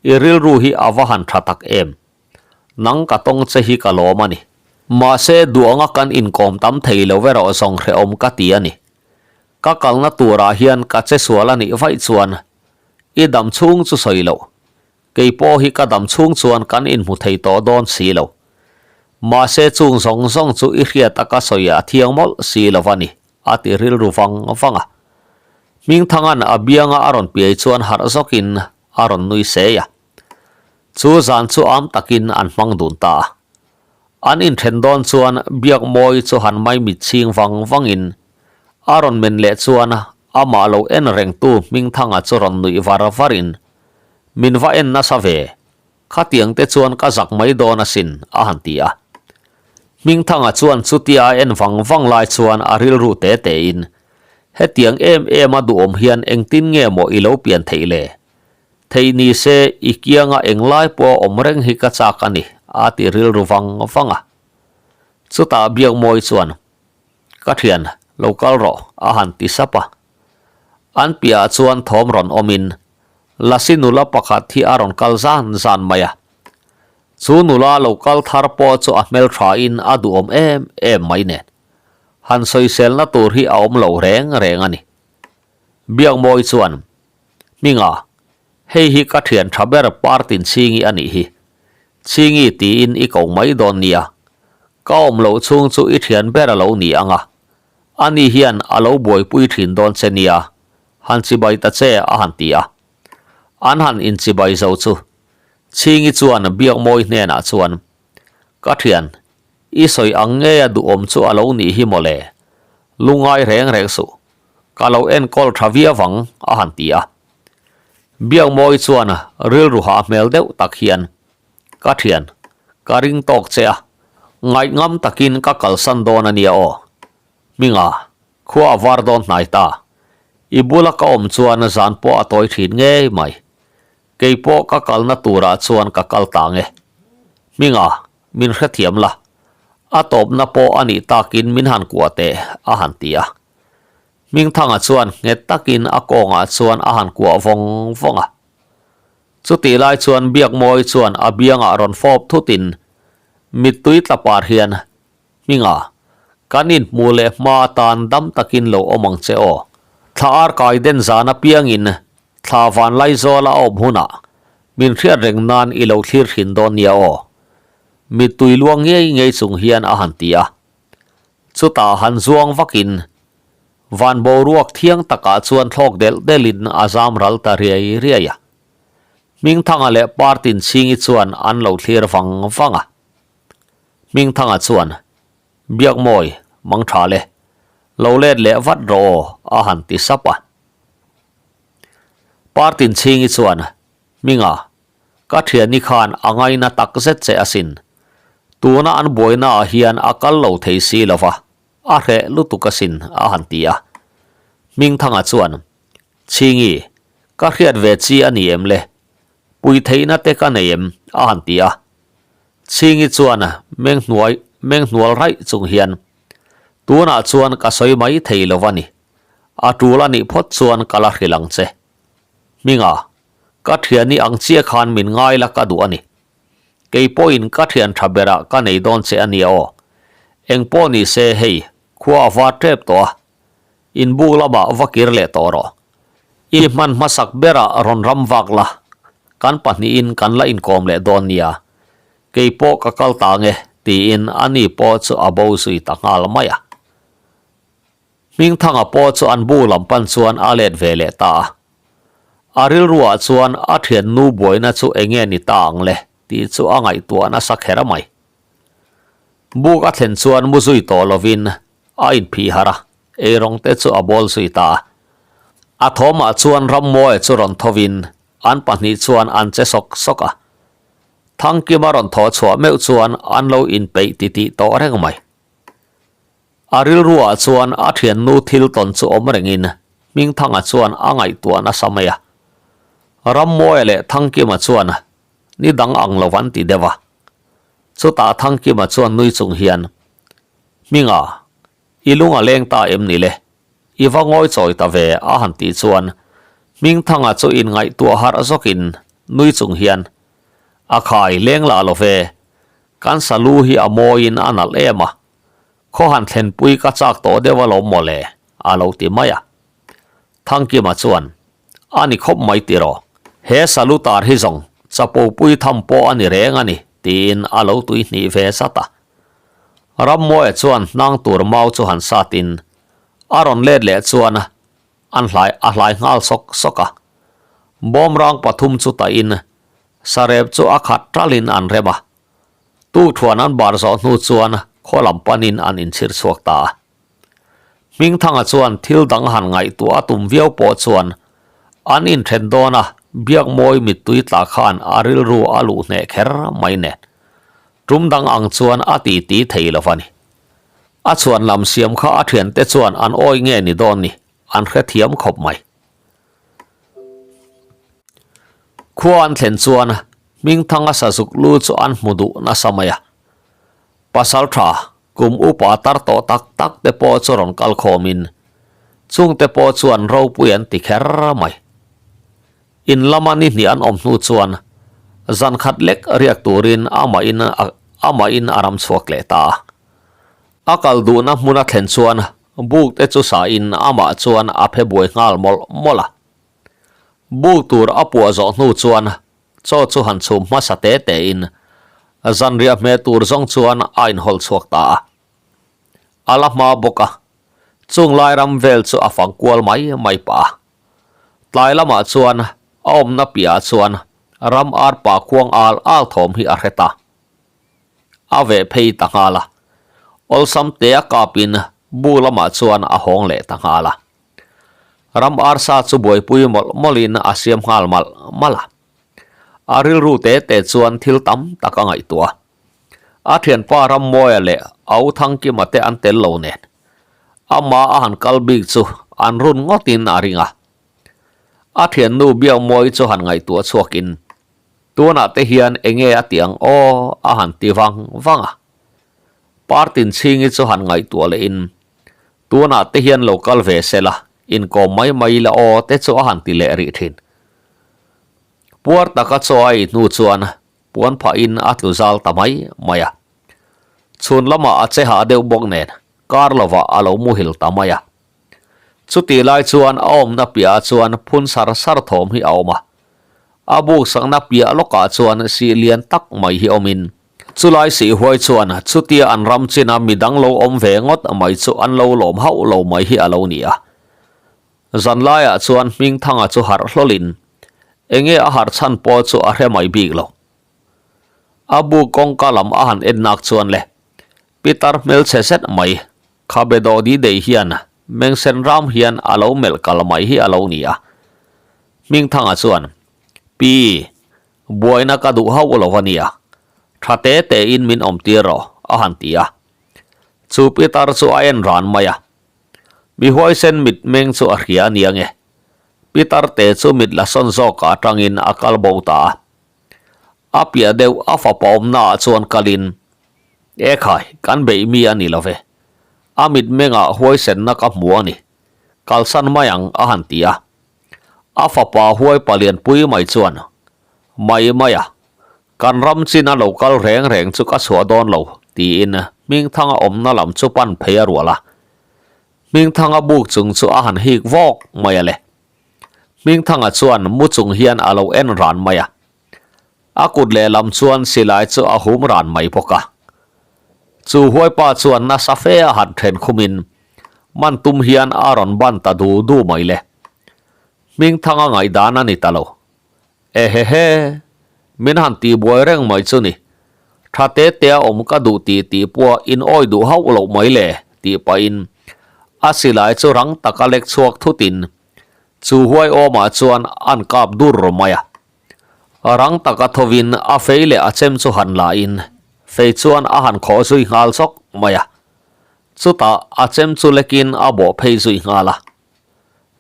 i rilru hi a va han tha tak em? Nang ka tawng che hi ka lawm a ni. Mahse, duh anga kan inkawm tam thei lo erawh zawng hrehawm ka ti a ni. Ka kalna turah hian ka che sual a nih vaih chuan i dam chhung chu sawi loh. Kei pawh hi ka dam chhung chuan kan inhmu thei tawh dawn si lo. Mahse chung zawng zawng chu i hriat a ka sawi a thiang mawlh si lo a ni, a ti rilru vang vang a. Hmingthanga'n a bianga a rawn piai chuan harh zawkin a rawn nui sei a. Chu zan chu am takin an hmang dun ta a. An inthen dawn chuan Biakmawi chu han maimit chhing vang vangin a rawn men leh chuan amah lo en rengtu Hmingthanga chu rawn nuih var varin, Min va en nasa ve, khatiang te chuan ka zak mai dawn asin, a han ti a. Hmingthanga chuan chutia a en vang vang lai chuan a rilru te tein, Hetiang em em a duhawm hian engtin nge maw i lo pian theih le? Theih ni se, i kianga englai pawh a awm reng hi ka chak a ni, a ti rilru vang vang a. Chutah Biakmawi chuan, Ka thian, lo kal rawh, a han ti sap a. An piahah chuan thawm rawn awmin, Lasi nula pakhat hi a rawn kal zan zan mai a. Chu nula lo kal thar pawh chu a hmelthain a duhawm em em mai nen. Han sawiselna tur hi a awm lo reng reng a ni. Biakmawi chuan, Hminga, hei hi ka thian tha ber Partin Chhingi a nih hi. Chhingi tiin i ko mai dawn nia. Ka awm loh chhung chu i thian ber a lo ni ang a. Ani hian a lo buaipui thin dawn che nia, han chibai ta che a han ti a. An han inchibai zo chu Chhingi chuan Biakmawi hnenah chuan, Ka thian, i sawi ang ngei a duhawm chu a lo nih hi mawle. Lungai reng reng suh. Ka lo enkawl tha viau ang, a han ti a. Biakmawi chuan rilru hah hmel deuh tak hian, Ka thian, ka ring tawk che a, ngaihngam takin ka kalsan dawn a nia aw. Hminga, khua a var dawn hnai ta. I bula ka awm chuan zan pawh a tawi thin ngei mai. Kei pawh ka kalna turah chuan ka kal ta nge. Hminga, min hrethiam la. A tawpna pawh a nih takin min han kuah teh, a han ti a. Hmingthanga chuan nghet takin a kawngah chuan a han kuah vawng vawng a. Chutih lai chuan Biakmawi chuan a biangah rawn fawp thutin mittui tla par hian, Hminga, kan inhmuh leh hma atan dam takin lo awm ang che aw. Thla ar kai den zan apiangin thla van Laizawl a awm hunah min hriat reng nan i lo thlir thin dawn nia aw. Mittui luang ngei ngei chung hian a han ti a. Chutah han zuang vakin van boruak thiang takah chuan thlawk delh delhin a zam ral ta riai riai a. Hmingthanga leh Partin Chhingi chuan an lo thlir vang vang a. Hmingthanga chuan, Biakmawi, mang tha le. Lo let leh vat rawh aw, a han ti sap a. Partin Chhingi chuan, Hminga, Ka thiani khan a ngaina tak zet che asin. Tuna an buainaah hian a kal lo thei si lo va, a hreh lutuk asin, a han ti a. Hmingthanga chuan, Chhingi, ka hriat ve chi a ni em le? Pui theihna te ka nei em? a han ti a. Chhingi chuan meng hnuai meng hnual raih chung hian, Tunah chuan ka sawi mai thei lo va ni. A tul a nih phawt chuan ka la hrilh ang che. Hminga, Ka thiani ang chiah khan min ngai la ka duh a ni. Kei pawhin ka thian tha berah ka nei dawn che a nia aw. Eng pawh ni se hei, khua a var tep tawh a. Inbuk lamah va kir leh tawh rawh. I hman hmasak berah rawn ram vak la, kan pahnihin kan la inkawm leh dawn nia. Kei pawh ka kal ta nge, tiin ani pawh chu a bo zui ta nghal mai a. Hmingthanga pawh chu an bu lam pan chuan a let ve leh ta a. A rilruah chuan a thiannu buaina chu enge ni ta ang le tih chu a ngaihtuah nasa kher mai. Buk a thlen chuan mu zui tawh lovin a inphih harh a, eirawng te chu a bawl zui ta a. A thawmah chuan Rammawia chu rawn thovin an pahnih chuan an che sawk sawk a. Thangkima rawn thawh chhuah meuh chuan an lo inpeih titih tawh reng mai. A rilruah chuan a thiannu thil tawn chu awm rengin Hmingthanga chuan a ngaihtuah nasa mai a. Rammawia leh Thangkima chuan ni dang ang lo an ti deuh a. Chutah Thangkima chuan nui chung hian, Hminga, i lung a leng ta em ni le? I va ngawi chawi ta ve a han tih chuan Hmingthanga chu inngaihtuah harh zawkin nui chung hian, A khai leng lah lo ve. Kan salu hi a mawiin a nalh em a, khaw han thlenpui ka chak tawh deuh alawm mawle, a lo ti mai a. Thangkima chuan, A ni khawp mai tiraw, he salu tar hi zawng chapopui tham pawh a ni reng a ni, tiin a lo tuihnih ve zat a. Rammawia chuan hnang tur mau chu han satin a rawn let leh chuan an hlai a hlai nghal sawk sawk a. Bawmrang pathum chu tahin sarep chu a khat talin an rem a. Tukthuan an bar zawh hnu chuan khaw lam panin an inchhir chhuak ta a. Hmingthanga chuan thil dang han ngaihtuah a tum viau pawh chuan an inthen dawn a, Biakmawi mittui tla khan a rilru a luh hneh kher mai nen. Tum dang ang chuan a ti ti thei lo va ni. A chhuan lam siam kha a thiante chuan an awi nge ni dawn ni, an hrethiam khawp mai. Khua an thlen chuan Hmingthanga sazuk lu chu an hmu duh nasa mai a. Pasal tha, kum upa tar tawh tak tak te pawh chu rawn kal khawmin chungte pawh chuan ropui an ti kher mai. In lama ni hnih an awm hnu chuan zan khat lek riak turin amahin amahin a ram chhuak leh ta a. A kal duhna hmun a thlen chuan buk te chu sahin amah chuan a phe buai nghal mawlh mawlh a. Buk tur a puah zawh hnu chuan chaw chu han chhum hmasa te tein zanriah hmeh tur zawng chuan a inhawlh chhuak ta a. A la hma bawk a, chung lai ram vel chu a fang kual mai mai pah a. Tlai lamah chuan a awmna piahah chuan ram arpa khuang al al thawm hi a hre ta. A veh phei ta nghal a, awlsam tea kapin bu lamah chuan a hawng leh ta nghal a. Ram arsa chu buaipui mawlh mawlhin a siam nghal malh malh a. A rilru te te chuan thil tam tak a ngaihtuah a. A thianpa Rammawia leh a u Thangkima te an tel lo nen. Ama a han kal bik chu an run ngawtin a ring a. A thiannu Biakmawii chu han ngaihtuah chhuakin, Tunah te hian enge a ti ang aw a han ti vang vang a. Partin chhingi chu han ngaihtuah lehin, Tunah te hian lo kal ve se la, inkawm mai mai ila aw te chu a han ti leh rih thin. Puar taka chaw a ei hnu chuan puan phahin a tlu zal ta mai mai a. Chhun lamah a che hah deuh bawk nen kar lovah a lo muhil ta mai a. Chutih lai chuan a awmna piahah chuan phun sar sar thawm hi a awm a. A buk sakna piah lawkah chuan sih lian tak mai hi awmin Chulai sihhuai chuan chutia an ram china midang lo awm ve ngawt mai chu an lo lawm hauh lo mai hi a lo ni a. Zanlaiah chuan Hmingthanga chu harh hlawlin enge a harh chhan pawh chu a hre mai bik lo. A bu kawngka lam a han en nak chuan le Pitar hmelchhe zet mai khabe dawh di dei hian mengsen ram hian a lo melh kal mai hi a lo ni a. Hmingthanga chuan, Pi, Buaina ka duh hauh lo a nia, tha te tein min awm tir rawh, a han ti a. Chu Peter chu a en ran mai a. Mi huaisen mitmeng chu a hria a nia nge. Peter te chu mit la sawn zawkah atangin a kal bo ta a. A piah deuh a fapa awmnaah chuan kalin, Ekhai, kan beih mi a ni lo ve. A mitmengah huaisenna ka hmu a ni. Kalsan mai ang, a han ti a. A fapa huai palianpui mai chuan, Mai mai a, kan ram chin a lo kal reng reng chu ka chhuah dawn lo, tiin Hmingthanga awmna lam chu pan phei a rual a. Hmingthanga buk chung chu a han hik vawk mai a le. Hmingthanga chuan mu chung hian a lo en ran mai a. A kut lehlam chuan silai chu a hum ran mai bawk a. Chu huaipa chuan nasa fe a han then khumin man tum hian a rawn ban ta du du mai le. Hmingthanga ngaihdan a ni ta lo. Ehehe! Min han tihbuai reng mai chu ni. Tha te te a awm ka duh tih tih pawh in awi duh hauh loh mai le tih pahin a silai chu rang taka lek chhuak thutin chu huai awmah chuan an kap dur mai a. Rang taka thovin a fei leh a chem chu han la in fei chuan a han khawh zui nghal chawk mai a. Chutah a chem chu lekin a bawh phei zui nghal a.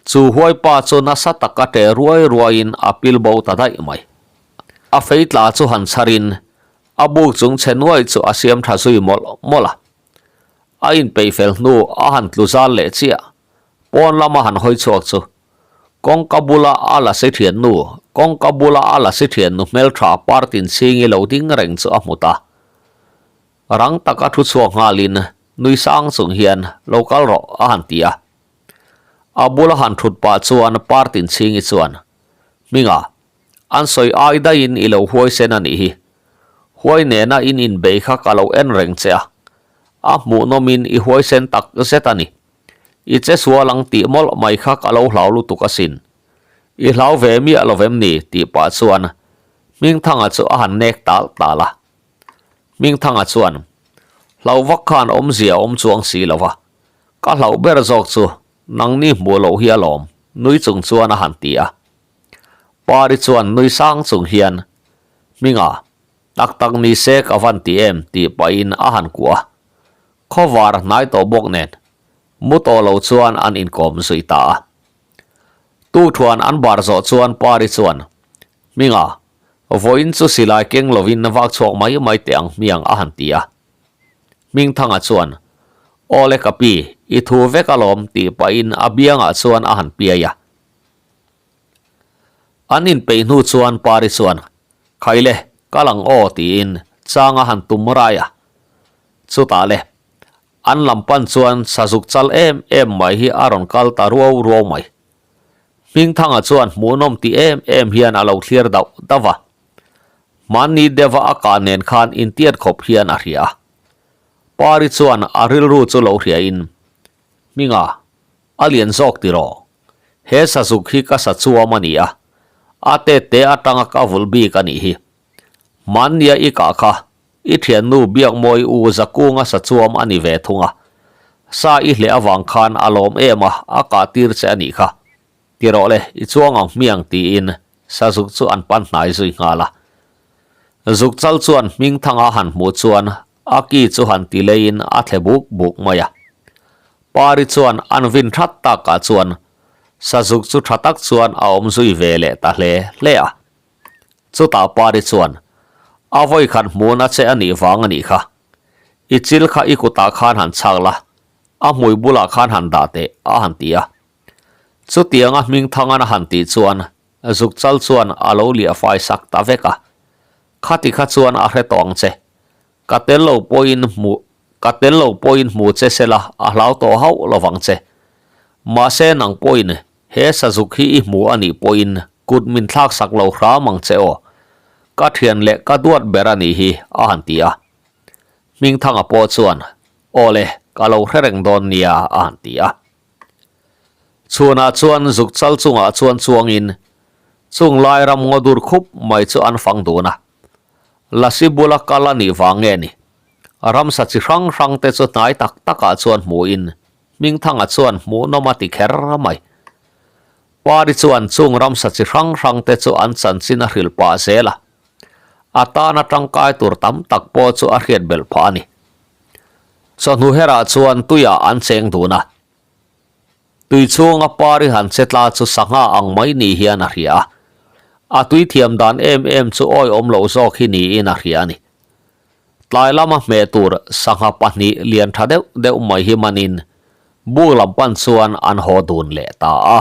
Chu huaipa chu nasa taka ṭe ruai ruaiin a pil bo ta daih mai. A fei tla chu han chharin a buk chung chhe nuai chu a siam ṭha zui mawlh mawlh a. A inpeih fel hnu a han tlu zal leh chiah. Pawn lama han hawi chhuak chu kawngka bula a la si thiannu, kawngka bula a la si thiannu hmeltha partin chhingi lo ding reng chu a hmu ta. Rang taka thu chhuak nghalin nui sang chung hian lo kal rawh a han ti a. A bula han thut pah chuan Partin Chhingi chuan, Hminga, an sawi ai daihin i lo huaisen a nih hi. Huai nena in inbei kha ka lo en reng che a. A hmuhnawmin i huaisen tak zet a ni. I che sual ang tih mawlh mai kha ka lo hlau lutuk asin. I hlau ve miah lo vem ni? tih pah chuan Hmingthanga chu a han nek tal tal a. Hmingthanga chuan, Hlau vak khan awmzia a awm chuang si lo va, ka hlauh ber zawk chu nangni hmuh loh hi alawm, nui chung chuan a han ti a. Pari chuan nui sang chung hian, Hminga, tak tak ni se ka van ti em tih pahin a han kuah a. Khawvar hnai tawh bawk nen, mu tawh lo chuan an inkawm zui ta a. Tuṭhuan an bar zawh chuan Pari chuan, Hminga, vawiin chu silai keng lovin vak chhuak mai mai teh ang hmiang a han ti a. Hmingthanga chuan, Aw le ka pi, i thu vek alawm tih pahin a biangah chuan a han piai a. An inpeih hnu chuan Pari chuan, Khaile, kal ang aw tiin chang a han tum rai a. Chutah le, an lam pan chuan sazuk chal em em mai hi a rawn kal ta ruau ruau mai. Hmingthanga chuan hmuhnawm ti em em hian a lo thlir dauh dauh a. Hmanni deuha a kah nen khan intiat khawp hian a hria a. Pari chuan a rilru chu lo hriain, Hminga, a lian zawk tiraw? He sazuk hi ka sa chuam a ni a, a tette atanga ka vulh bik a nih hi. Hmannia i kah kha I thiannu Biakmawi u Zakunga sa chuam a ni ve thung a. Sa i hleh avang khan a lawm em a, a kah tir che a nih kha. Ti rawh le, i chuang ang hmiang tiin Sazuk chu an pan hnai zui nghal a. Zukchal chuan Hmingthanga han hmuh chuan a ki chu han ti leiin a thle buk buk mai a. Pari chuan an vin that takah chuan Sazuk chu tha tak chuan a awm zui ve leh ta hle hle a. Chutah Pari chuan, A vawi khat hmun a che a nih vang a nih kha. I chil kha i kutah khan han chhak la, a hmui bulah khan han dah teh, a han ti a. Chutianga hming thangan a han tih chuan Zukchal chuan a lo liah fai sak ta vek a. Khati kha chuan a hre tawh ang che. Ka tel lo pawhin hmu ka tel lo pawhin hmu che sela a hlau tawh hauh lovang che. Mahse nang pawhin He sazuk hi i hmu a nih pawhin kut min thlak sak lo hram ang che aw. Ka thian leh ka duat ber a nih hi, a han ti a. Hmingthanga pawh chuan, Aw le, ka lo hre reng dawn nia, a han ti a. Chhunah chuan zuk chal chungah chuan chuangin chung lai ram ngaw dur khup mai chu an fang dun a. Lasi bula kal a nih vang nge ni? Ramsa chi hrang hrang te chu hnai tak takah chuan hmuhin Hmingthanga chuan hmuhnawm a ti kher mai. Pari chuan chung ramsa chi hrang hrang te chu an chanchin a hrilh pah zel a. A tana tangkai tur tam tak pawh chu a hriat belh phah a ni. Chawhnu herah chuan tuiah an cheng dun a. Tui chhunga Pari han che tla chu sangha ang mai ni hian a hria a. A tui thiam dan em em chu awihawm loh zawk hi niin a hria a ni. Tlai lama hmeh tur sangha pahnih lian tha deuh deuh mai hi manin buk lam pan chuan an haw dun leh ta a.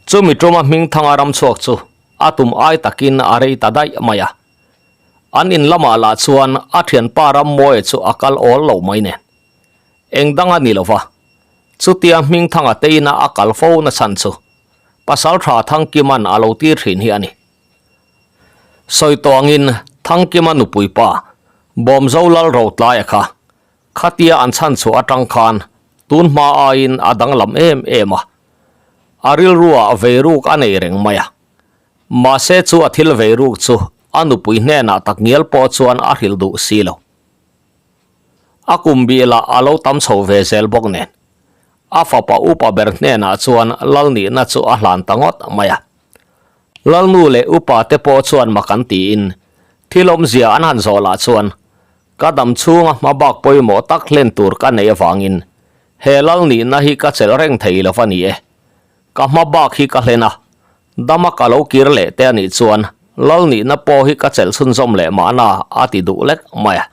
Chumi tuma Hmingthanga ram chhuak chu a tum ai takin a rei ta daih mai a. An in lamah lah chuan a thianpa Rammawia chu a kal awl lo mai nen. Eng dang a ni lo va, chutia Hmingthanga te ina a kal fo na chhan chu Pasaltha Thangkima'n a lo tir thin hi a ni. Sawi tawh angin Thangkima nupui pa Bawmzo Lal Rotlaia kha khatia an chhan chhuah atang khan tun hma aiin a danglam em em a, a rilruah veiruk a nei reng mai a. Mahse chu a thil veiruk chu a nupui hnenah takngial pawh chuan a hrilh duh si lo. A kum bih lah a lo tam chho ve zel bawk nen a fapa upa ber hnenah chuan lal nihna chu a hlan ta ngawt mai a. Lalnu leh upa te pawh chuan mak an tiin thil awmzia an han zawh lah chuan ka dam chhunga hma bak pawimawh tak hlen tur ka neih avangin he lal nihna hi ka chelh reng thei lo va ni e. Ka hma bak hi ka hlen a, dama ka lo kir leh te anih chuan lal nihna pawh hi ka chelh chhunzawm leh mahna a ti duh lek mai a.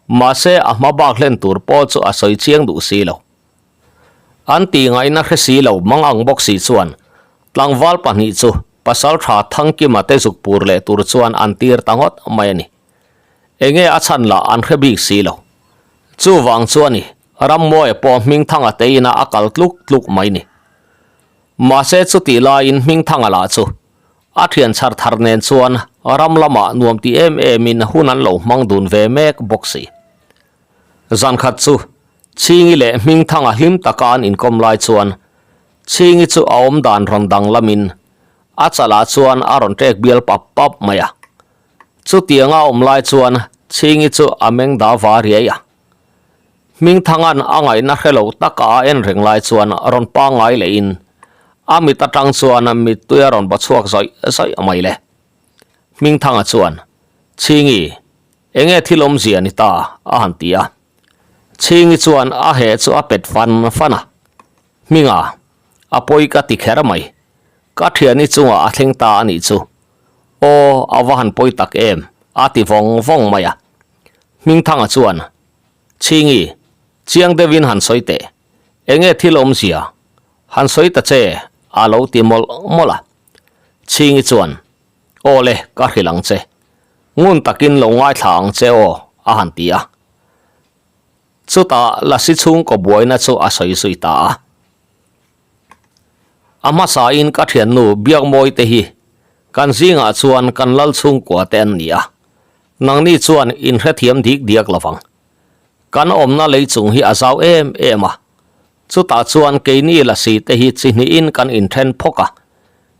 Mahse a hma bak hlen tur pawh chu a sawi chiang duh si lo. An tih ngaihna hre si lo mang ang bawk si chuan tlangval pahnih chu Pasaltha Thangkima te zuk pur leh tur chuan an tir ta ngawt mai a ni. Enge a chhan lah an hre bik si lo. Chuvang chu a ni, Rammawia pawh Hmingthanga te inah a kal tluk tluk mai ni. Mahse chutih laiin Hmingthanga lah chu a thian chhar thar nen chuan ram lamah nuam ti em emin hun an lo hmang dun ve mek bawk si. Zan khat chu Chhingi leh Hmingthanga hlim taka an inkawm lai chuan Chhingi chu a awm dan rawn dang lamin a chalah chuan a rawn ṭek bial pap pap mai a. Chutianga awm lai chuan Chhingi chu a meng da va riai a. Hmingthanga'n a ngaihna hre lo taka a en reng lai chuan rawn pangngai lehin a mit atang chuan mittui a rawn ba chhuak zawih zawih mai le. Hmingthanga chuan, Chhingi, enge thil awmzia ni ta? a han ti a. Chhingi chuan a heh chu a pet fan fan a. Hminga, a pawi ka ti kher mai. Ka thiani chungah a thleng ta a nih chu. Aw, a va han pawi tak em, a ti vawng vawng mai a. Hmingthanga chuan, Chhingi, chiang deuhin han sawi teh. Enge thil awmzia? Han sawi ta che, a lo ti mawlh mawlh a. Chhingi chuan, Aw le, ka hrilh ang che. Ngun takin lo ngaithla ang che aw, a han ti a. Chutah Lasi chhungkaw buaina chu a sawi zui ta a. A hmasain ka thiannu Biakmawi te hi kan zingah chuan kan lal chhungkua te an ni a, nangni chuan in hrethiam dik diak lovang. Kan awmna lei chung hi a zau em em a, chutah chuan keini lasi te hi chi hnihin kan inthen phawk a,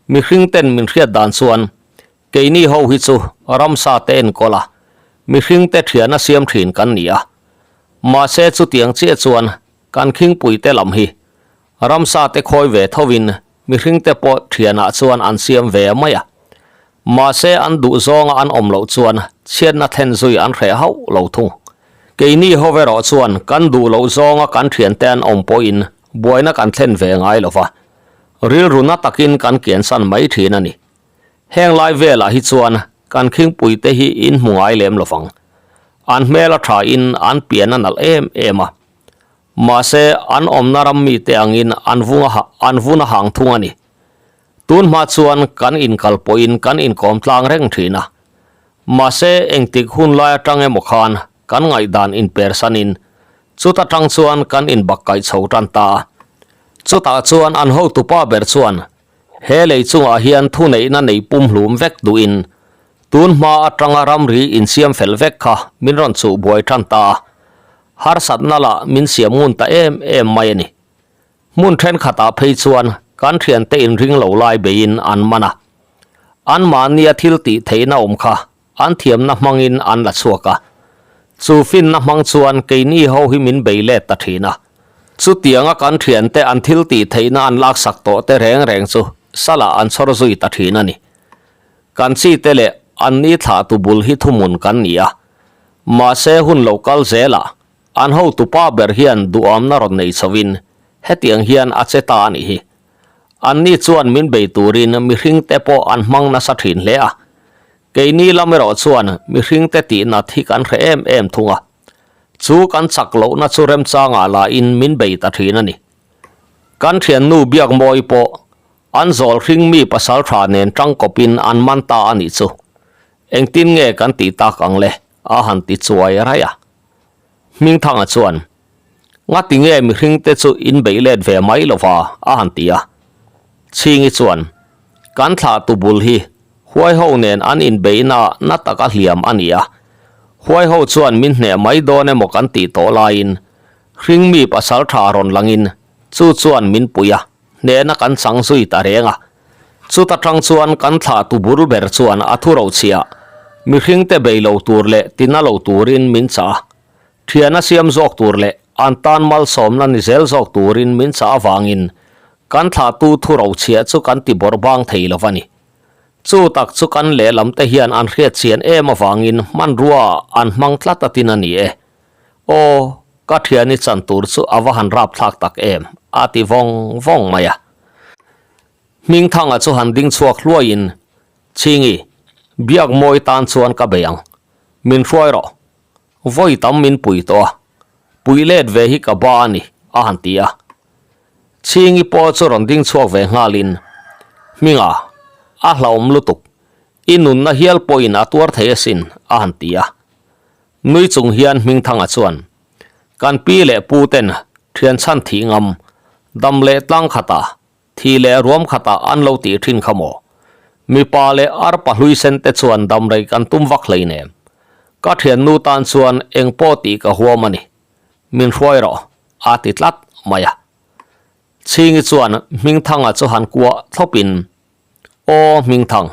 mihring ten min hriat dan chuan keini ho hi chu ramsa te enkawl a, mihring te thiana siam thin kan ni a, mahse chutiang chiah chuan Kan khingpuite lam hi ramsa te khawi ve thovin mihringte pawh thianah chuan an siam ve mai a. Mahse an duh zawnga an awm loh chuan chhiatna thlen zui an hreh hauh lo thung. Keini ho erawh chuan kan duh loh zawnga kan thiante an awm pawhin buaina kan thlen ve ngai lo va, rilru na takin kan kiansan mai thin a ni. Heng lai velah hi chuan kan khingpuite hi in hmu ngai lem lo vang. An hmel a thain an pian a nalh em em a. Mahse, an awmna ram mite angin an vung a an vun a hang thung a ni. Tun hma chuan kan inkal pawhin kan inkawm tlang reng thin a. Mahse, engtik hun lai atang emaw khan kan ngaihdan inpersanin chuta tang chuan kan inbakkaih chho tan ta a. Chutah chuan an hotupa ber chuan he lei chungah hian thuneihna nei pumhlum vek duhin Tun hma atanga ramri insiam fel vek kha min rawn chuh buai tan ta a, harsatna lah min siam ngun ta em em mai a ni. Hmun thenkhatah phei chuan kan thiante inring lo lai beiin an man a, anmahnia thil tih theihna awm kha an thiamna hmangin an la chhuak a, chu finna hmang chuan keini ho hi min bei let ta thin a. Chutianga kan thiante an thil tih theihna an laksak tawh te reng reng chu salah an chhawr zui ta thin a ni. Kan chi te leh an ni thlah tu bul hi thuhmun kan ni a, mahse hun lo kal zelah an hotu pa ber hian duhamna rawn nei chhovin hetiang hian a che ta a nih hi. An ni chuan min bei turin mihring te pawh an hmang nasa thin hle a, keini lam erawh chuan mihring te tih nat hi kan hre em em thung a, chu kan chak lohna chu remchangah lahin min bei ta thin a ni. Kan thiannu Biakmawi pawh An zawl hring mi pasal tha nen tangkawpin an man ta a nih chu. Engtin nge kan tih tak ang le? a han ti chuai raih a. Hmingthanga chuan, Ngati nge mihringte chu in beih let ve mai lo va? a han ti a. Chhingi chuan, Kan thlah tu bul hi huai ho nen an inbeihna na taka hliam a ni a. Huai ho chuan min hneh mai dawn emaw kan tih tawh laiin hring mi pasal tha rawn langin chu chuan min pui a. Hnehna kan chang zui ta reng a, chuta tang chuan kan thlah tu bur ber chuan a thu rochhiah mihringte bei lo tur leh tina lo turin min chah a, thiana siam zawk tur leh an tan malsawmna ni zel zawk turin min chah avangin kan thlah tu thu rochhiah chu kan ti bawrh bang thei lo a ni. Chu tak chu kan lehlam te hian an hriatchian em avangin hmanrua an hmang tlat atin a ni e. Aw, ka thiani chan tur chu a va han rapthlak tak em, a ti vawng vawng mai a. Hmingthanga chu han ding chhuak hluaiin, Chhingi, biak mawi tan chuan ka bei ang. Min hruai rawh. Vawi tam min pui tawh a. Pui let ve hi ka ba a ni, a han ti a. Chhingi pawh chu rawn ding chhuak ve nghalin, Hminga, a hlauhawm lutuk. I nunna hial pawhin a tuar thei asin, a han ti a. Nui chung hian Hmingthanga chuan, Kan pi leh pu ten thian chhan thih ngam, dam leh tlang khatah, thi leh ruam khatah an lo tih thin kha maw? Mipa leh arpa hlui sen te chuan dam rei kan tum vak hleinem. Ka thiannu tan chuan eng pawh tih ka huam a ni. Min hruai rawh, a ti tlat mai a. Chhingi chuan Hmingthanga chu han kuah thlawpin, Aw Hmingthang,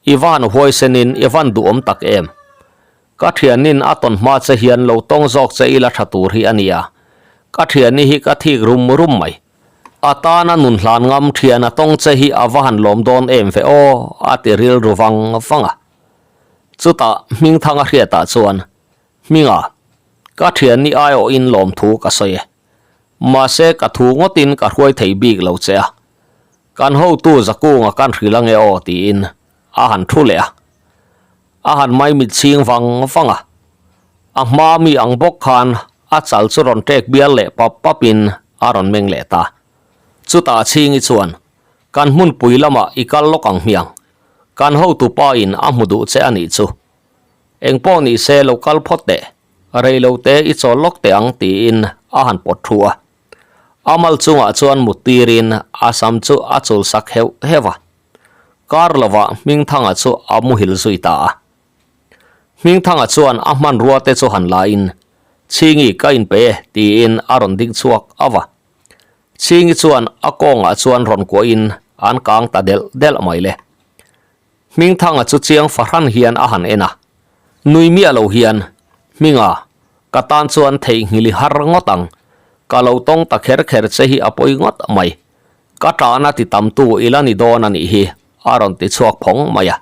i van huaisenin i van duhawm tak em? Ka thianin a tawn hma che hian lo tawng zawk che ila tha tur hi a nia. Ka thiani hi ka thik rum rum mai. A tana nun hlan ngam thian a tawng che hi a va han lawm dawn em ve aw, a ti rilru vang vang a. Chutah Hmingthanga hriatah chuan, Hminga, ka thiani aiawhin lawmthu ka sawi e. Mahse ka thu ngawtin ka hruai thei bik lo che a, kan hotu Zakunga kan hrilh ange aw tiin a han thu leh a. A han maimit chhing vang vang a, a hma mi ang bawk khan a chal chu rawn ṭek bial leh pap papin a rawn meng leh ta. Chutah Chhingi chuan, Kan hmunpui lamah i kal lawk ang hmiang, kan hotu pa in a hmu duh che a nih chu. Engpawh ni se lo kal phawt teh. Rei lo te i chawl lawk teh ang tiin a han pawt thu a. A mal chungah chuan mut tirin a sam chu a chul sak heuh heuh a. Kar lovah Hmingthanga chu a muhil zui ta a. Hmingthanga chuan a hmanrua te chu han la in, Chhingi ka inpe e tiin a rawn ding chhuak ava. Chhingi chuan a kawngah chuan rawn kuahin an kang ta delh delh mai le. Hmingthanga chu chiang fahran hian a han en a, nui miah lo hian, Hminga, ka tan chuan theihnghilh i har ngawt ang, ka lo tawng ta kher kher che hi a pawi ngawt mai, ka tahna ti tamtu i la ni dawn a nih hi, a rawn ti chhuak phawng mai a.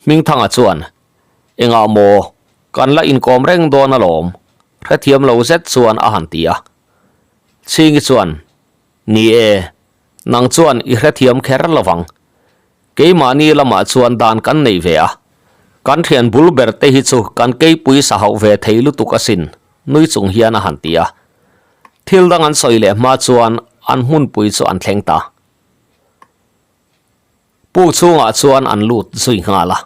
Hmingthanga chuan, Engah maw, kan la inkawm reng dawn alawm, hrethiam lo zet chuan a han ti a. Chhingi chuan, Ni e, nang chuan i hrethiam kher lo vang. Keimahni lamah chuan dan kan nei ve a, kan thian bul ber te hi chu kan keipui sa hauh ve thei lutuk asin, nui chung hian a han ti a. Thil dang an sawi leh hma chuan an hmunpui chu an thleng ta. Puk chhungah chuan an lut zui nghal a.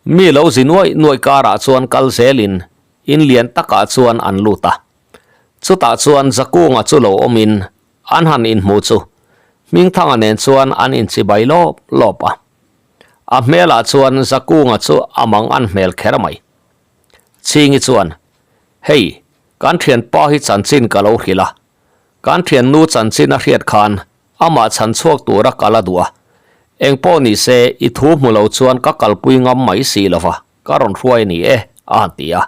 Mi lo zi nuaih nuaih karah chuan kal zelin in lian takah chuan an lut a. Chutah chuan Zakunga chu lo awmin an han inhmu chu Hmingthanga nen chuan an inchibai lawp lawp a. A hmelah chuan Zakunga chu a mang an hmel kher mai. Chhingi chuan, Hei, kan thianpa hi chanchin ka lo hrilh a. Kan thiannu chanchin a hriat khan amah chhan chhuak tura kal a duh a. Engpawh ni se i thu hmu lo chuan ka kalpui ngam mai si lo va, ka rawn hruai a ni e, a han ti a.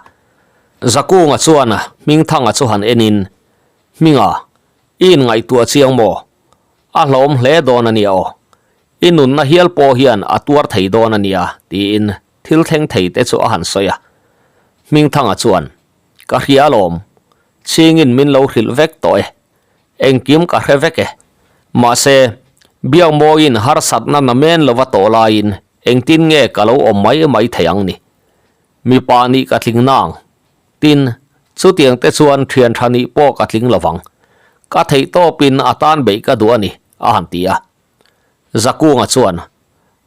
Zakunga chuan Hmingthanga chu han enin, Hminga, i inngaihtuah chiang maw? A hlawm hle dawn a nia aw. I nunna hial pawh hian a tuar thei dawn a nia, tiin thil thleng thei te chu a han sawi a. Hmingthanga chuan, Ka hria alawm, chhingin min lo hrilh vek tawh e. Engkim ka hre vek e. Mahse, Biakmawiin harsatna na men lova tawh laiin engtin nge ka lo awm mai mai thei ang ni? Mipa nih ka tling nang. Tin, chutiang te chuan thian tha nih pawh ka tling lovang. Ka theih tawpin a tan beih ka duh a ni, a han ti a. Zakunga chuan,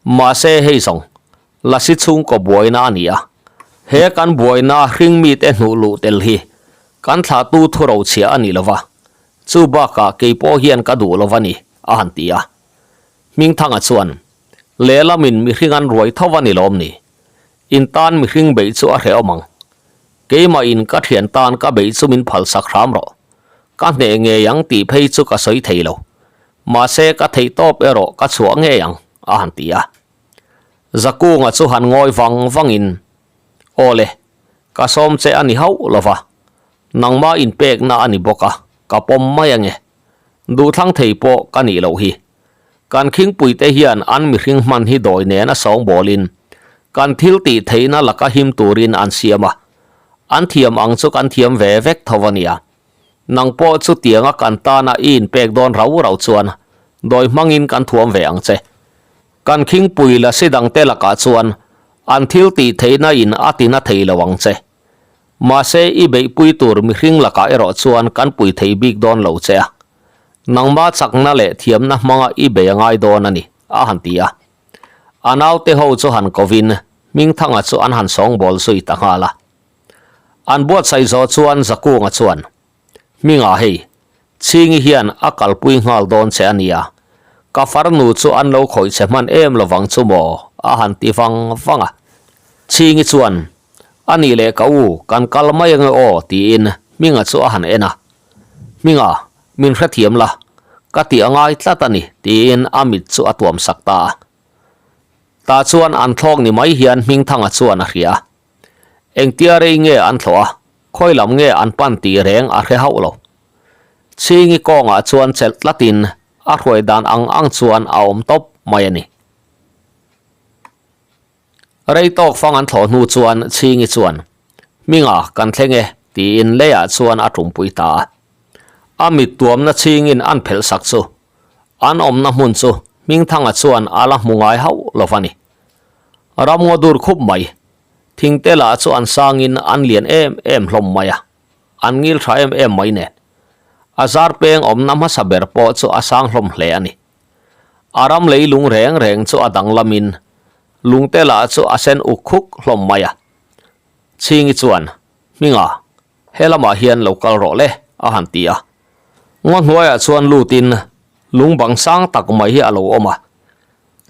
Mahse hei zawng, Lasi chhungkaw buaina a ni a. He kan buaina hring mite hnuh luh tel hi kan thlahtu thurochhiah a ni lova, chu bakah kei pawh hian ka duh lova ni, a han ti a. Hmingthanga chuan, Lehlamin mihring an ruai tho a ni lawm ni? In tan mihring beih chu a hrehawm ang. Keimah in ka thian tan ka beih chu min phalsak hram rawh. Ka hneh ngei ang tih phei chu ka sawi thei lo. Mahse ka theih tawp erawh ka chhuah ngei ang, a han ti a. Zakunga chu han ngawi vang vangin, Aw le, ka sawm che a ni hauh lo va, nangmah inpekna a ni bawk a, ka pawm mai ange. Duhthlang thei pawh ka nih loh hi. Kan khingpuite hian an mihring hman hi dawi nen a sawngbawlin kan thil tih theihna laka him turin an siam a, an thiam ang chu kan thiam ve vek tho a nia. Nang pawh chutianga kan tana i inpek dawn rau rau chuan dawi hmangin kan thuam ve ang che. Kan khingpui lasi dangte lakah chuan an thil tih theihna in a tina thei lo ang che. Mahse i beihpui tur mihring lakah erawh chuan kan pui thei bik dawn lo che a. Nangma chakna leh thiamna hmanga i bei a ngai dawn a ni, a han ti a. A naute ho chu han kovin Hmingthanga chu an han sawngbawl zui ta nghal a. An buatsaih zawh chuan Zakunga chuan, Hmingah hei, Chhingi hian a kalpui nghal dawn che a nia, ka farnu chu an lo khawih che hman em lovang chu maw? a han ti vang vang a. Chhingi chuan, A nih leh ka u, kan kal mai ange aw tiin Hminga chu a han en a. Hminga, min hrethiam la, ka tih a ngai tlat a ni tiin a mit chu a tuam sak ta a. Tah chuan an thlawk ni mai hian Hmingthanga chuan a hria. Engtia rei nge an thlawh a, khawi lam nge an pan tih reng a hre hauh lo. Chhingi kawngah chuan chelh tlatin a hruai dan ang ang chuan a awm tawp mai a ni. Rei tawk fang an thlawh hnu chuan Chhingi chuan, Hminga kan thleng e, tiin leiah chuan a tumpui ta a. A mit tuamna chhingin an phelh sak chu an awmna hmun chu Hmingthanga chuan a la hmu ngai hauh lo va ni. Ramngaw dur khup mai, thingte lah chu an sangin an lian em em hlawm mai a, an ngil tha em em mai nen. A zar peng awmna hmasa ber pawh chu a sang hlawm hle a ni. A ram lei lung reng reng chu a danglamin lungte lah chu a sen uk khuk hlawm mai a. Chhingi chuan, Hminga, he lamah hian lo kal rawh le, a han ti a. Ngaw hnuaiah chuan lutin lung bang sang tak mai hi a lo awm a.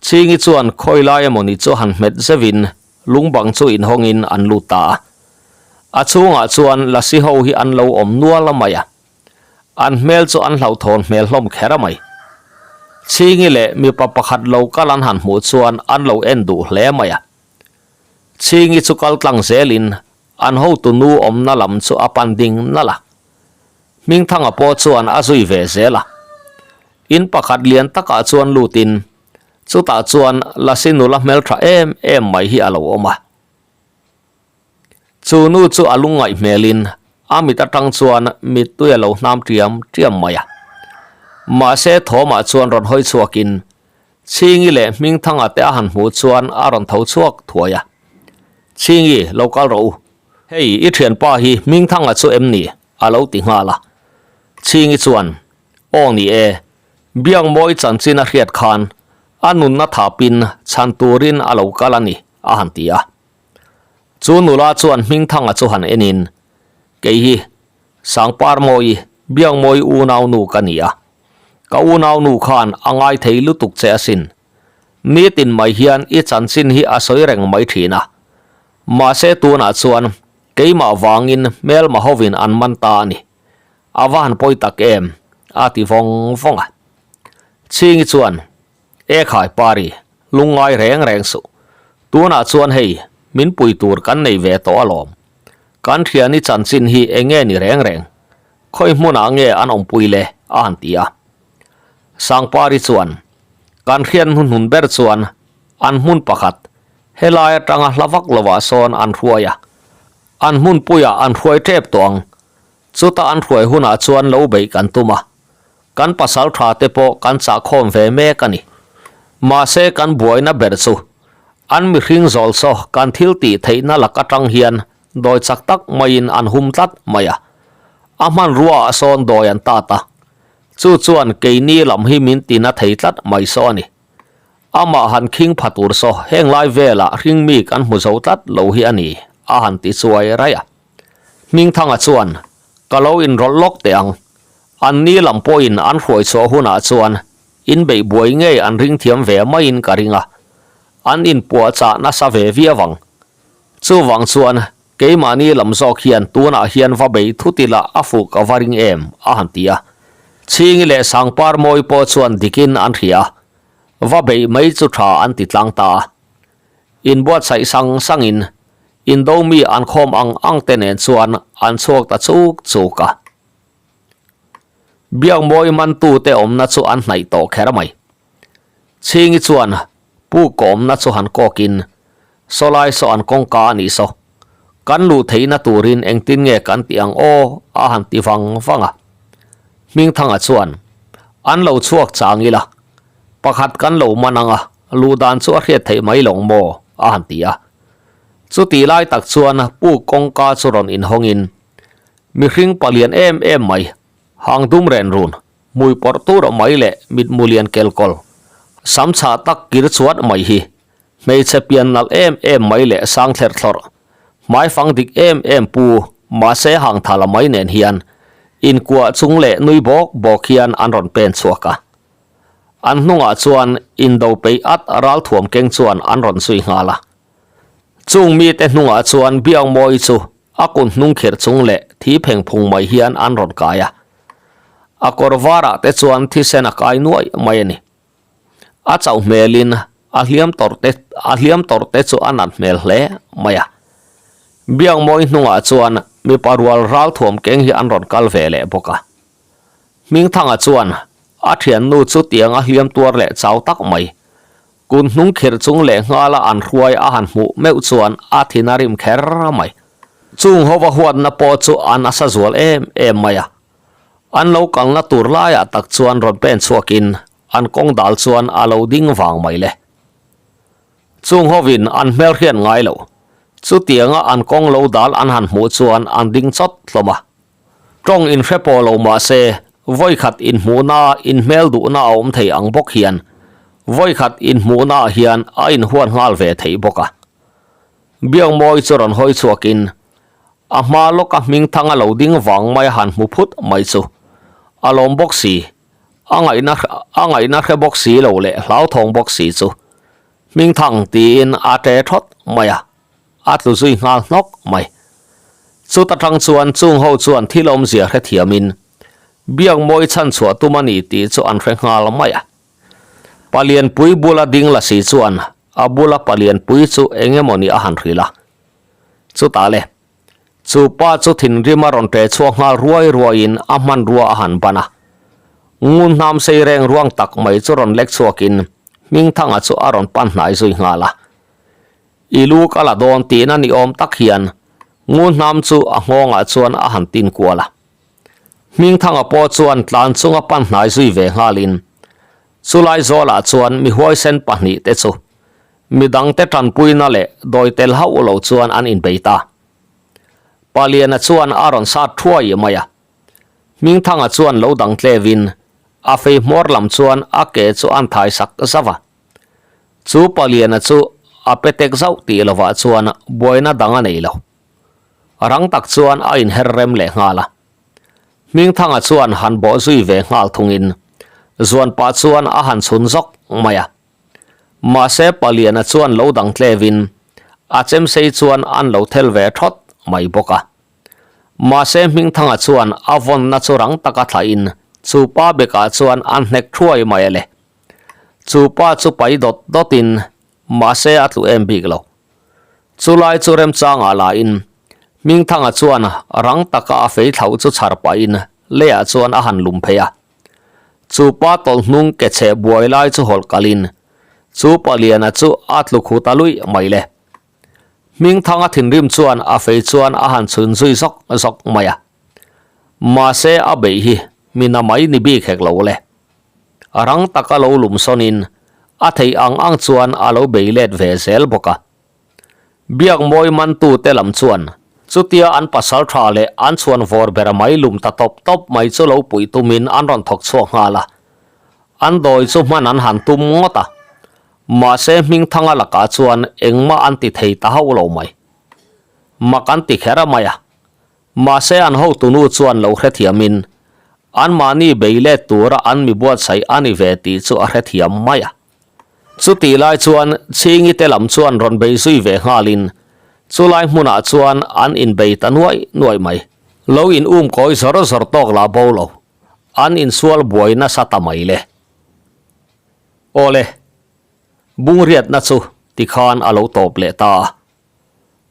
Chhingi chuan khawi lai emawni chu han hmet zeuhin lung bang chu inhawngin an lut ta a. A chhungah chuan lasi ho hi an lo awm nual mai a. An hmel chu an hlauhthawn hmel hlawm kher a mai. Chhingi leh mipa pakhat lo kal an han hmuh chuan an lo en duh hle mai a. Chhingi chu kal tlang zelin an hotu nu awmna lam chu a pan ding nalh a. Hmingthanga pawh chuan a zui ve zel a. In pakhat lian takah chuan lutin chutah chuan Lasi nula hmeltha em em mai hi a lo awm a. Chu nu chu a lungngaih hmelin a mit atang chuan mittui a lo hnam tiam tiam mai a. Mahse thawmah chuan rawn hawi chhuakin Chhingi leh Hmingthanga te a han hmuh chuan a rawn tho chhuak thuai a. Chhingi, lo kal rawh u. Hei, i thianpa hi Hmingthanga chu em ni? a lo ti nghal a. Chhingi chuan, Aw ni e, Biakmawi chanchin a hriat khan a nunna thapin chhan turin a lo kal a ni, a han ti a. Chu nula chuan Hmingthanga chu han enin, Kei hi Sangparmawi, Biakmawi unaunu ka ni a. Ka unaunu khan a ngai thei lutuk che asin. Nitin mai hian i chanchin hi a sawi reng mai thin a. Mahse tunah chuan keimah vangin hmelma hovin an man ta a ni. A va han pawi tak em? a ti vawng vawng a. Chhingi chuan, E khai Pari, lungngai reng reng suh. Tunah chuan hei, min pui tur kan nei ve tawh alawm. Kan thiani chanchin hi eng nge ni reng reng? Khawi hmunah nge an awmpui le? a han ti a. Sangpari chuan, Kan hriat hnuhnun ber chuan an hmun pakhat, helai atanga hla vak lovah sawn an hruai a. An hmunpuiah an hruai tep tawh ang. Chuta an hruai hunah chuan lo beih kan tum a. Kan pasal tha te pawh kan chahkhawm ve mek a ni. Mahse kan buaina ber chu an mihring zawl saw kan thil tih theihna lak atang hian dawi chak tak maiin an hum tlat mai a. A hmanrua ah sawn dawi an tat a. Chu chuan keini lam hi min tina thei tlat mai saw a ni. Amah han khing pha tur saw heng lai velah hringmi kan hmu zo tlat lo hi a ni a han ti chuai raih a. Hmingthanga chuan, Ka lo inrawlh lawk teh ang. An ni lam pawhin an hruai chhuah hunah chuan inbeih buai ngei an ring thiam ve maiin ka ring a, an inpuahchah nasa ve viau ang. Chuvang chuan keimahni lam zawk hian tunah hian va bei thut ila a fuh ka va ring em? a han ti a. Chhingi leh Sangpar Mawi pawh chuan dikin an hria a, va beih mai chu tha an ti tlang ta a. Inbuatsaih sang sangin Indo mi an khawm ang ang te nen chuan an chhuak ta chuk chuk a. Biakmawi mantute awmna chu an hnaih tawh kher mai. Chhingi chuan puk awmna chu han kawkin, Sawlai saw an kawngka a nih saw. Kan luh theihna turin engtin nge kan tih ang aw a han ti vang vang a. Hmingthanga chuan, An lo chhuak chang ila, pakhat kan lo man ang a, luh dan chu a hriat theih mai lawng maw? a han ti a. Chutih lai tak chuan puk kawngka chu rawn inhawngin, Mihring palian em em mai, hang dum ren run, hmui pawrh tur mai leh mitmu lian kelkawl, sam chhah tak kir chuat mai hi, hmeichhe pian nalh em em mai leh sang thlerh thlawrh, hmaifang dik em em pu. Mahse hangtha la mai nen hian inkuah chung leh nui bawk bawk hian an rawn pen chhuak a. An hnungah chuan indo peih at ralthuam keng chuan an rawn zui nghal a. Chung mite hnungah chuan Biangmawi chu a kut hnung khirh chung leh thi pheng phung mai hian an rawn kai a. A kawr varah te chuan thisen a kai nuai mai a ni. A chauh hmelin a hliam tawrh te a hliam tawrh te chu a nat hmel hle mai a. Biangmawi hnungah chuan mipa rual ralthuam keng hi an rawn kal ve leh bawk a. Hmingthanga chuan a thiannu chu tiang a hliam tuar leh chau tak mai. Kut hnung khirh chung leh nghala an hruai a han hmuh meuh chuan a thin a rim kher mai. Chung hova huatna pawh chu a nasa zual em em mai a. An lo kalna tur laiah tak chuan rawn pen chhuakin an kawng dal chuan a lo ding vang mai le. Chung hovin an hmelhriat ngai lo. Chutianga an kawng lo dal an han hmuh chuan an ding chawt hlawm a. Tawng inhre pawh lo mah se, vawikhat inhmuhna inhmel duhna a awm thei ang bawk hian vawikhat inhmuhnaah hian a inhuat nghal ve theih bawk a. Biakmawi chu rawn hawi chhuakin a hma lawka hmingthang a lo ding vang mai a han hmu phut mai chu a lawm bawk si, a ngaihna a ngaihna hre bawk si lo leh hlauthawng bawk si chu hmingthang tiin a ṭe thawt mai a. A tlu zui nghal hnawk mai. Chuta tang chuan chung ho chuan thil awmzia hrethiamin Biakmawi chhanchhuah tum a ni tih chu an hre nghal mai a. Palianpui bula ding la si chuan a bula palianpui chu eng emaw ni a han hrilh a. Chutah le, chu pa chu thinrim a rawn ṭe chhuak nghal ruai ruaiin a hmanrua a han ban a. Ngun hnam sei reng ruang tak mai chu rawn lek chhuakin Hmingthanga chu a rawn pan hnai zui nghal a. I lu ka la dawn tihna ni awm tak hian Ngunhnam chu a nghawngah chuan a han tin kual a. Hmingthanga pawh chuan tlan chunga pan hnai zui ve nghalin chulai zawlah chuan mi huaisen pahnihte chu midangte tanpuina leh dawi tel hauh lo chuan an inbei ta. Paliana chuan a rawn sat thuai mai a. Hmingthanga chuan lo dang tlevin a fei hmawr lam chuan a ke chu an thai sak zauh a. Chu Paliana chu a pe tek zauh tih lovah chuan buaina dang a nei lo. Rang tak chuan a inher rem leh nghal a. Hmingthanga chuan han bawh zui ve nghal thungin zuan pah chuan a han chhun zawk mai a. Mahse Paliana chuan lo dang tlevin a chemsei chuan an lo thel ve thawt mai bawk a. Mahse Hmingthanga chuan a vawnna chu rang taka thlahin chu pa bekah chuan a hnek thuai mai a le. Chu pa chu pai dawt dawtin mahse a tlu em bik lo. Chulai chu remchangah lahin Hmingthanga chuan rang taka a fei thlauh chu chhar pahin leiah chuan a han lum phei a. Chu pa tawlh hnung ke chheh buai lai chu hawlh kalin chu paliana chu a tlu khu ta luih mai le. Hmingthanga thinrim chuan a fei chuan a han chhun zui zawk zawk mai a. Mahse a beih hi mina mai ni bik hek lo le. A rang taka lo lum sawnin a theih ang ang chuan a lo bei let ve zel bawk a. Biakmawi mantute lam chuan chutia an pasal tha leh an chhuan vawr ber mai lum ta tawp tawp mai chu lo puih tumin an rawn thawk chhuak nghal a. An dawi chu hman an han tum ngawt a. Mahse Hmingthanga lakah chuan engmah an ti thei ta hauh lo mai. Mak an ti kher mai a. Mahse an hotunu chuan lo hrethiamin anmahni bei let tura an mi buatsaih a ni ve tih chu a hrethiam mai a. Chutih lai chuan Chhingi te lam chuan rawn bei zui ve nghalin chulai hmunah chuan an inbei ta nuaih nuaih mai. Lo in um kawi zawr zawr tawk lah bo lo, an insual buai nasa ta mai le. Awle, bungriatna chu tikhan a lo tawp leh ta a.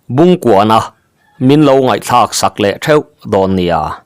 Bungkuana min lo ngaihthlak sak leh theuh dawn nia.